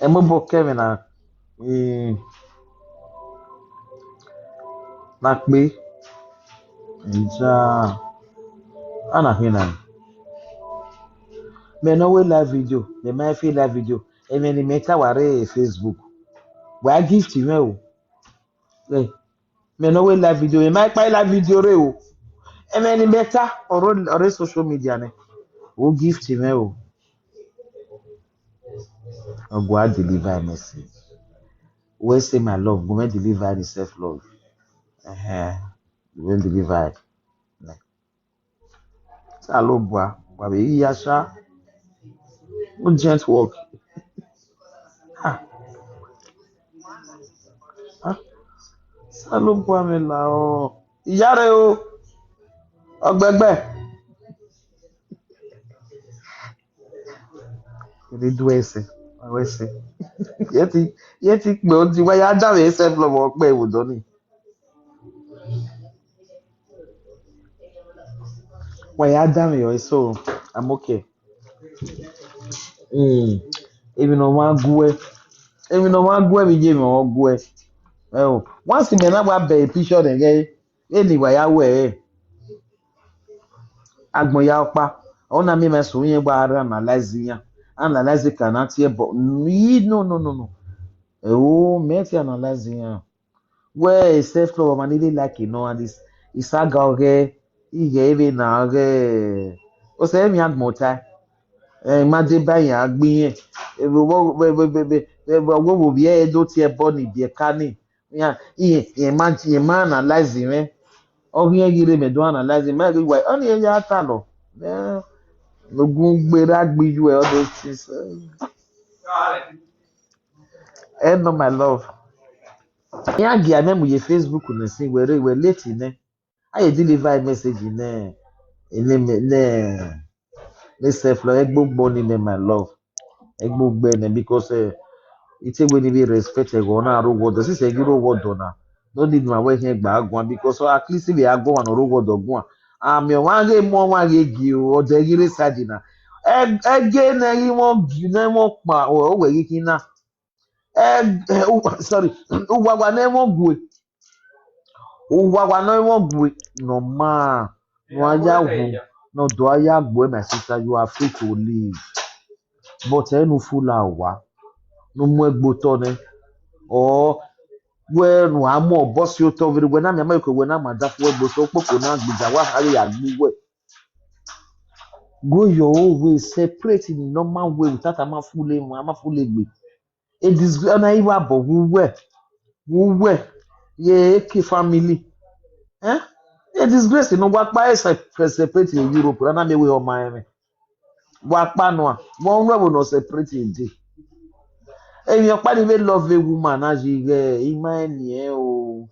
Emubo kẹmẹ na, mm, na pe. Ja. Ana hina. Me no we live video, me ma fi live video. Emẹ ni me ta wa re Facebook. Wa gift me o. Eh, me no we live video, me ma pa live video re o. Emẹ ni me ta oro oro social media ne. O gift me o. Ogua deliver a message. We say my love, go me deliver the self love. Eh, we deliver. Salobua, wa be iya sha. Urgent work. Ah. Ah. Salobua me la o. Iyare o. Ọgbẹgbẹ. Kede du ẹsẹ, ẹsẹ. Yẹ ti, yẹ ti kpẹ odi wa ya da vbe ẹsẹ vlọ vbe ọkpẹ ewu dọ ni. Wa ya da vbe ẹsẹ o, I'm okay. Mm. Emwi ne ọ ma guẹ, emwi ne ọ ma guẹ vbe iye emwi ọ guẹ. Ẹ o, once mẹ na wa bẹ picture rẹ ghẹ, vbene wa ya wẹ ẹre. Agbọn ya ọkpa, ọ na miẹn mwẹ sẹ irẹn gba rre analyze iran, analyze ka na tie ẹbọ. Yi, no, no, no, no. Ẹo, mẹ te analyze iran. Wẹ self love ọmwa ni re like nọ, and is isaga ọghẹ, ighẹ vbe na ọghẹ. Osẹ emwi agbọn ta, ẹ, ma deba iran gbe irẹn. Vbe ọghọ vbe vbe vbe vbe vbe ọghoghobọ vbiẹ do tie ẹbọ ni biẹ ka ni. Iran, iran, iran ma, iran ma analyze mwẹ. Ọ ghi rẹn ghi rre mẹ do analyze mwẹ, ghi wa, ọni ya talọ. Eh, ogun gbe ra gbe you all those things. Eh, no, my love. Iran gia mẹ mu ye Facebook nẹ sin wẹ re, wẹ late nẹ. A ye deliver a message nẹ, nẹ, nẹ, nẹ self love, ẹgbogbo ni nẹ, my love. Ẹgbogbo nẹ, because, eh, it take wey ni be respect ẹghẹ ọ na ro wọdọ, since ẹ ghi ro wọdọ na, no need ma wẹ khian gba guan, because at least vbe a gu ọmwa ne ọ ro wọdọ guan. Amẹ ọmwa ghe mu ọmwa ghe gie o, ọ dẹ ghi rre side na. Ẹ, ẹgie nẹ ghi mwẹ gi-, nẹ mwẹ ọkpa, ọ, ọ wẹ ghi khin na. Ẹ, ẹ, u-, sorry, uwawa nẹ mwẹ ọgue. Uwawa nẹ mwẹ ọgue, nọ ma, nọ a ya wu, nọ do a ya gbe, my sister, you are free to leave. But ẹ nu fula wa, nu mu ẹgbe otọ nẹ. Or, wẹ ne uwa mu obọ si otọ vberriọ, wẹ na mianma eke wẹ na ma da fo ẹgbe, so okpokpo na gbe ja wa khare ya gbe uwẹ. Go your own way, separate in a normal way without a ma fule, a ma fule egbe. A disgrace, ọna i wa bọ vbe uwẹ, vbe uwẹ, ye eke family. Eh? A disgrace nọ, wa kpa e se-, separate in Europe, ra na miẹn wẹ ọ ma ẹmwẹ. Wa kpa nua, vbe ọ ru ẹvbo ne ọ separate dee. Emwi ọkpa ni vbe love a woman na yi ghẹ ima eni ẹn o.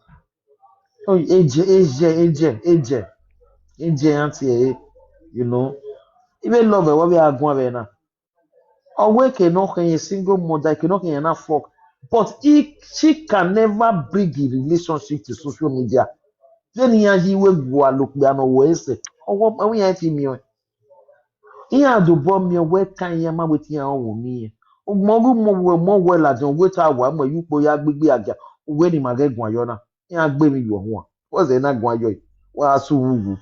Oh, eje, eje, eje, eje, eje, auntie, eh, you know. I vbe love ẹre, wẹ vbe a guan vbe na. Ọ wẹ eke nọ khin, single mother, eke nọ khin na fuck. But he, she can never bring a relationship to social media. Vbene iran yi wẹ gualọ okpia ne ọ wẹ ẹsẹ, ọ wẹ iran fi miẹn ọẹn. Iran dobọ miẹn wẹ ka iran ma wẹ te iran rọnmwẹ eni iran. Ugbẹn ọ ghi mu wẹ, mu wẹ ladian, wẹ te a wa mu ẹre ye ukpo ya gbigbi agia, wẹ ne ima ghẹ guan yọ na. Iran gbe emwi ye uwa huan. Wẹ zẹ na guan yọ, wa su wu wu.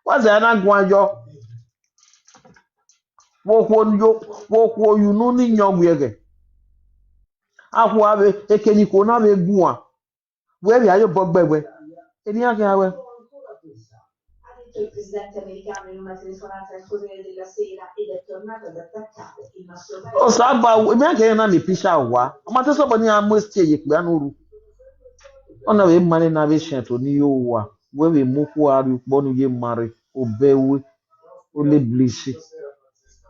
Wa zẹ na guan yọ. Vbe okhuo yo, vbe okhuo ye unu ni yọn wiẹghẹ. Akhua vbe, eke ni khuo na vbe guan. Wẹ vbe a ye obọ gbe wẹ. Eni iran khian wẹ. Osa ba, emwi a kere na ni pisha wa. Ọ ma te sọbọ ne iran mu estie ye ikpia ne u ru. Ọna vbe ma ne na vbe shian to ni yo wa. Wẹ vbe mu okhuo a rrie ukpọ ne u ye ma rre, obẹ ru, ole bleach.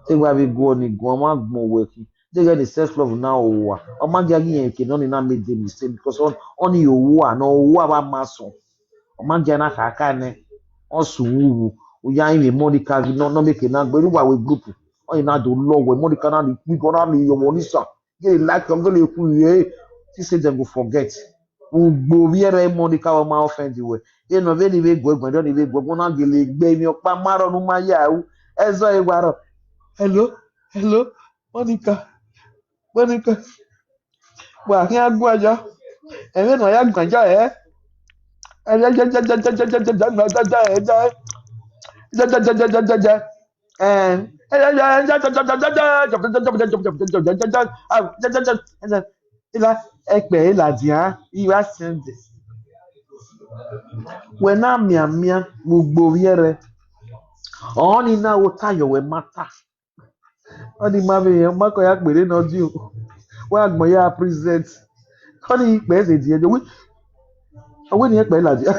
Te wa vbe guọ ni guan, ọ ma gbọn wẹ khin. Deghẹ ni self love na ho uwa. Ọ ma gie a ghi rẹn eke ne ọni na make the mistake, because ọ, ọni ho uwa, ne ọ ho uwa vbe ama sọn. Ọ ma gie a na khaka nẹ, ọ sẹ uwu uwu. U ya rinmwian Monica ghi nọ, nọ make na gbe, erha uwa vbe group. Ọni na do lọ wẹ, Monica na ni kpigọ, na ni yọ vbe ọnisa. Gele like, ọ gele khu ye, she say dem go forget. Ugbo vbiẹ rẹ Monica, ọ ma offend wẹ. Enọ vbene I vbe guẹ guan, ọni vbe guẹ guan, na gele gbe emwi ọkpa ma rrọọ ne u ma ya ru. Ẹzọ e wa rrọọ. Hello, hello, Monica, Monica. Wa khian guan yọ. Ẹmwẹ ne ọ ya guan yọ, ẹ. Ila, ẹkpẹ ladian, I wa sẹndẹ. Wẹ na mianmian vbe ugbo vbiẹ rẹ. Ọni na ota yọ wẹ ma ta. Ọni ma vbe rẹn, ọ ma kọ ya kpere ne ọ di o. Wa gbọn ya present. Ọni ikpẹ ẹse diẹ, ọ wẹ, ọ wẹ ne ikpẹ ladian.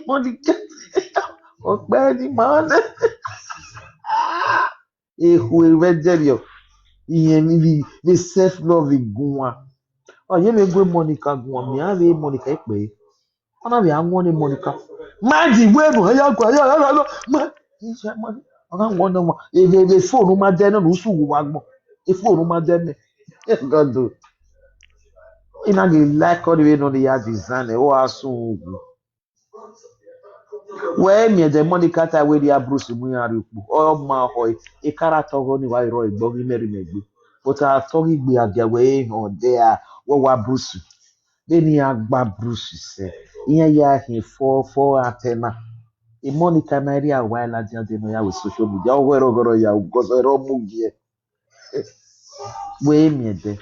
Ọni ke, ọkpẹ ni ma nẹ. Ekhue vbe ẹdẹrriọ, iyẹn vbe, vbe self love guan. Ọ ye vbe gu Monica guan, mẹ a vbe Monica ikpẹ. Ọ na vbe a wọn ne Monica. Ma di wẹ ne ọ ya gua, ya, ya, ya, ya, ma, iṣẹ ma, ọ na wọn ne ọmọ, eve, eve phone ma dẹ nọ, ne usu wa gbọn. E phone ma dẹ mẹ. God o. I na ghi like ọni vbene ọni ya design, ọ gha sun uwu. Wẹ miẹn ẹdẹ Monica ta wẹ rhia Bruce mu iran rrie ukpo, ọ ma họ ẹre, ekara tọghọ ni wa rrọọ egbe, ọ ghi mẹ rhie mẹ egbe. But a tọghe igbe a dia wẹ e họn dẹ a, wẹ wa Bruce. Vbene iran gba Bruce sẹ, iran ya khin fọ fọ atẹ na. E Monica na rhia wa ladian dẹ ne ọ ya wẹ social media, ọ ghọrọ ghọrọ ya, because ẹre ọ mu gie. Wẹ miẹn ẹdẹ.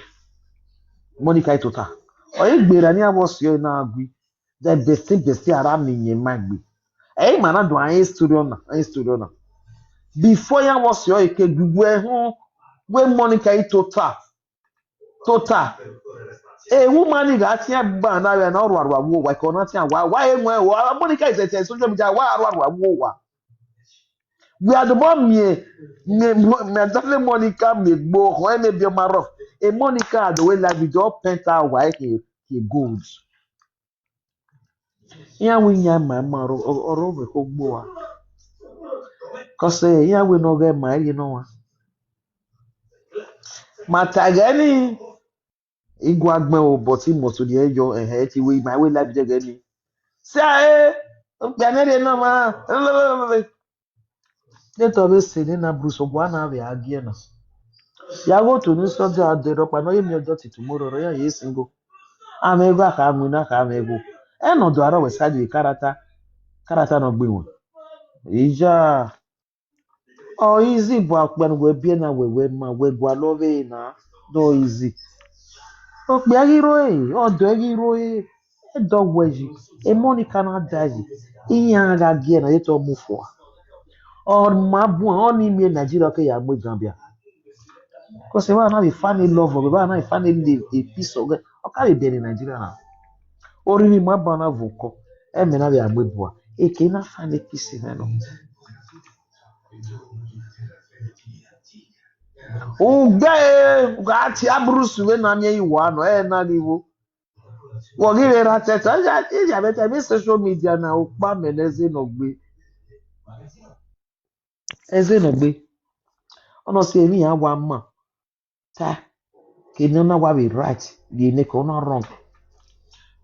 Monica i tota. Ọ i gberra ne iran vbe ọ si ọre na gui. The best, best, ara mi yẹn ma gbe. Ẹ i ma na do a history ọna, a history ọna. Before iran vbe ọ si ọre ke gui wẹ họn, wẹ Monica i tota. Tota. E woman ni gha tian gba na vbe na ọ rua rua wo wa, ko na tian wa, wa e wọn o, Monica is a social media, wa rua rua wo wa. We are the one me, me, me, exactly Monica me gbo, ho me be ma rough. E Monica do we like we just paint our white ke, ke gold. Iran wẹ iran ma ma ro, ro, ro vbe kho gbo wa. Cause, eh, iran wẹ ne ọ ghẹ ma rhie nọ wa. Ma ta ghẹ ni, I gua gbẹn o, but I must rhie yọ, ẹhẹ, ti wẹ ima wẹ live dẹghẹ ni. Sẹ ẹ, okpia ne rhie nọ ma. Te tọ vbe sẹ ne na Bruce, ọgua na vbe a gie na. Ya gho to ne sọdẹ a dẹ rhọkpa ne ọ ye miẹn ọdọ till tomorrow, rọ ya ye single. Amwẹ gha kha winna kha mwẹ gho. Ẹnọ do arọ wẹ side vbe karata, karata nọ gbe wọn. Iya. Ọ easy bu akpia ne uwẹ biẹ na wẹ wẹ ma wẹ gualọ vbe na, do easy. Okpia ghi rro ẹre, ọdọ ghi rro ẹre, ẹdọ wẹ yi, emọ ni ka na da yi, iran gha gie na ye te ọ mu fua. Ọ ma buan, ọ ni miẹn Nigeria ọ ke ya mu Gambia. Because evba na vbe find love, evba na vbe find a peace of, ọ ka vbe biẹ ne Nigeria na. Orhirin ma ban na vbe okọ, ẹmwẹ na vbe a mu ebua, eke na find peace nẹ nọ. Ugbe, u gha tie aburọsu vbene a miẹn ye uwa nọ, ẹ na ghi vbo. Wọ ghi vbe ra tẹtẹ, idia vbe tẹ vbe social media na, okpa mẹ ne ẹzẹ nọ gbe. Ẹzẹ nọ gbe. Ọ nọ si emwi iran wa ma. Ta, ke ne ọ na wa vbe right, ye neke ọ na wrong.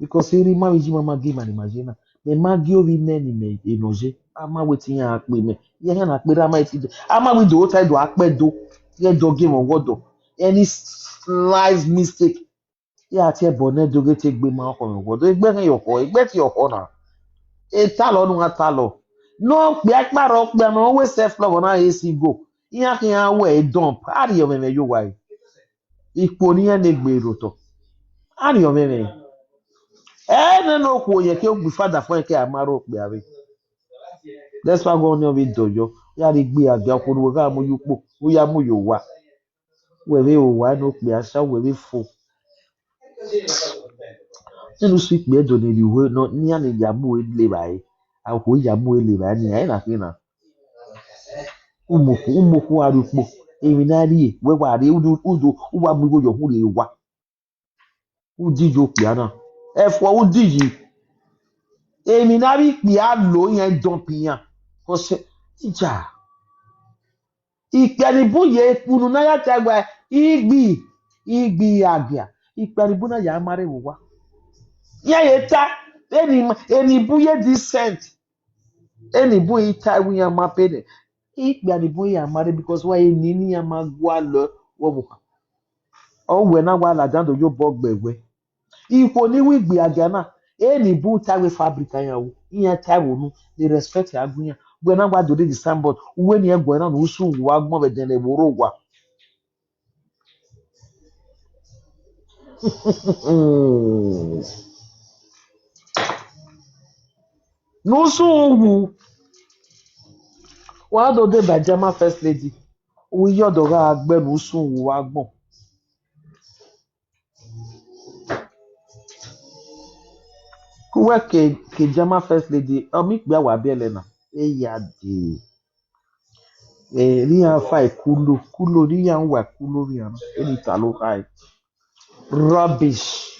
Because erha ima vbe yi ma ma gie ima ne ima ye na. Mẹ ma gie ovbi mẹ ne imẹ enọ ye. A ma wẹ te iran kpe mẹ. Iran na kpe rre, a ma wẹ te, a ma wẹ do ta do akpẹ do. Ighẹ do gie mwẹ ọghe ọdọ. Any slight mistake, ya tie ẹbọ nẹ do ghe te egbe ma ọkhọ mwẹ ọghe ọdọ. Egbe ẹghẹ ye ọkhọ, egbe te ọkhọ na. Etalọ ne a talọ. Ne okpia kpa rre okpia ne ọ wẹ self love na he si go. Iran khian wẹ dump, a rhie ọmwẹmwẹ ye owa ẹre. Ikhuo ne iran ne egbe rre otọ, a rhie ọmwẹmwẹ. Ẹnẹ ne okhuo yẹn ke ogbe fada fo yẹn ke a ma rre okpia vbe. That's why ghe ọnii ọ vbe dọyọ, ya rhie egbe a dia okhuo ne uwẹ gha mu ye ukpo, u ya mu ye owa. Wẹ vbe owa ne okpia sa, wẹ vbe fo. Nene usu ikpia Ẹdo ne rhie uhoe nọ, ne iran ni ya mu ẹre le evbare, a okhuo ya mu ẹre le evbare, ne iran na khin na. Umokhu, umokhu a rrie ukpo, emwi ne a rhie, wẹ wa rrie, udu, udu, u wa mu igho ye ọhunrhie owa. U di ye okpia na, ẹfuọ u di yi. Emwi ne avbe ikpia lo iran dump iran. Ọse, ija. Ikpia ni bun ye unu na ya ta wẹ, igbi, igbi agia. Ikpia ni bun na ya ma rre vbe owa. Iran ye ta, eni, eni bun ye decent. Eni bun i ta wẹ iran ma pay rent. Ikpia ni bun ya ma rre because wa eni ne iran ma gualọ vbe ọvbokhan. Ọ wẹ na wa ladian do ye obọ gbe wẹ. Ikhuo ni ru igbi agia na, eni bun ta wẹ fabric iran ru, iran ta wẹ unu, they respect a gu iran. Wẹ na wa do rhie signboard, uwẹ ni ẹguẹ na ne usun wa gbọn vbe ẹdẹnrẹ vbe orre owa. Ne usun wu, wa do deba German first lady, u ye ọdọ gha gbe ne usun wu wa gbọn. Ku wẹ ke, ke German first lady, ọ miẹn ikpia wa biẹlẹ na, eya dee. Eh, ne iran fa kulo, kulo, ne iran wa kulo vbe iran, eni ta lo khae. Rubbish.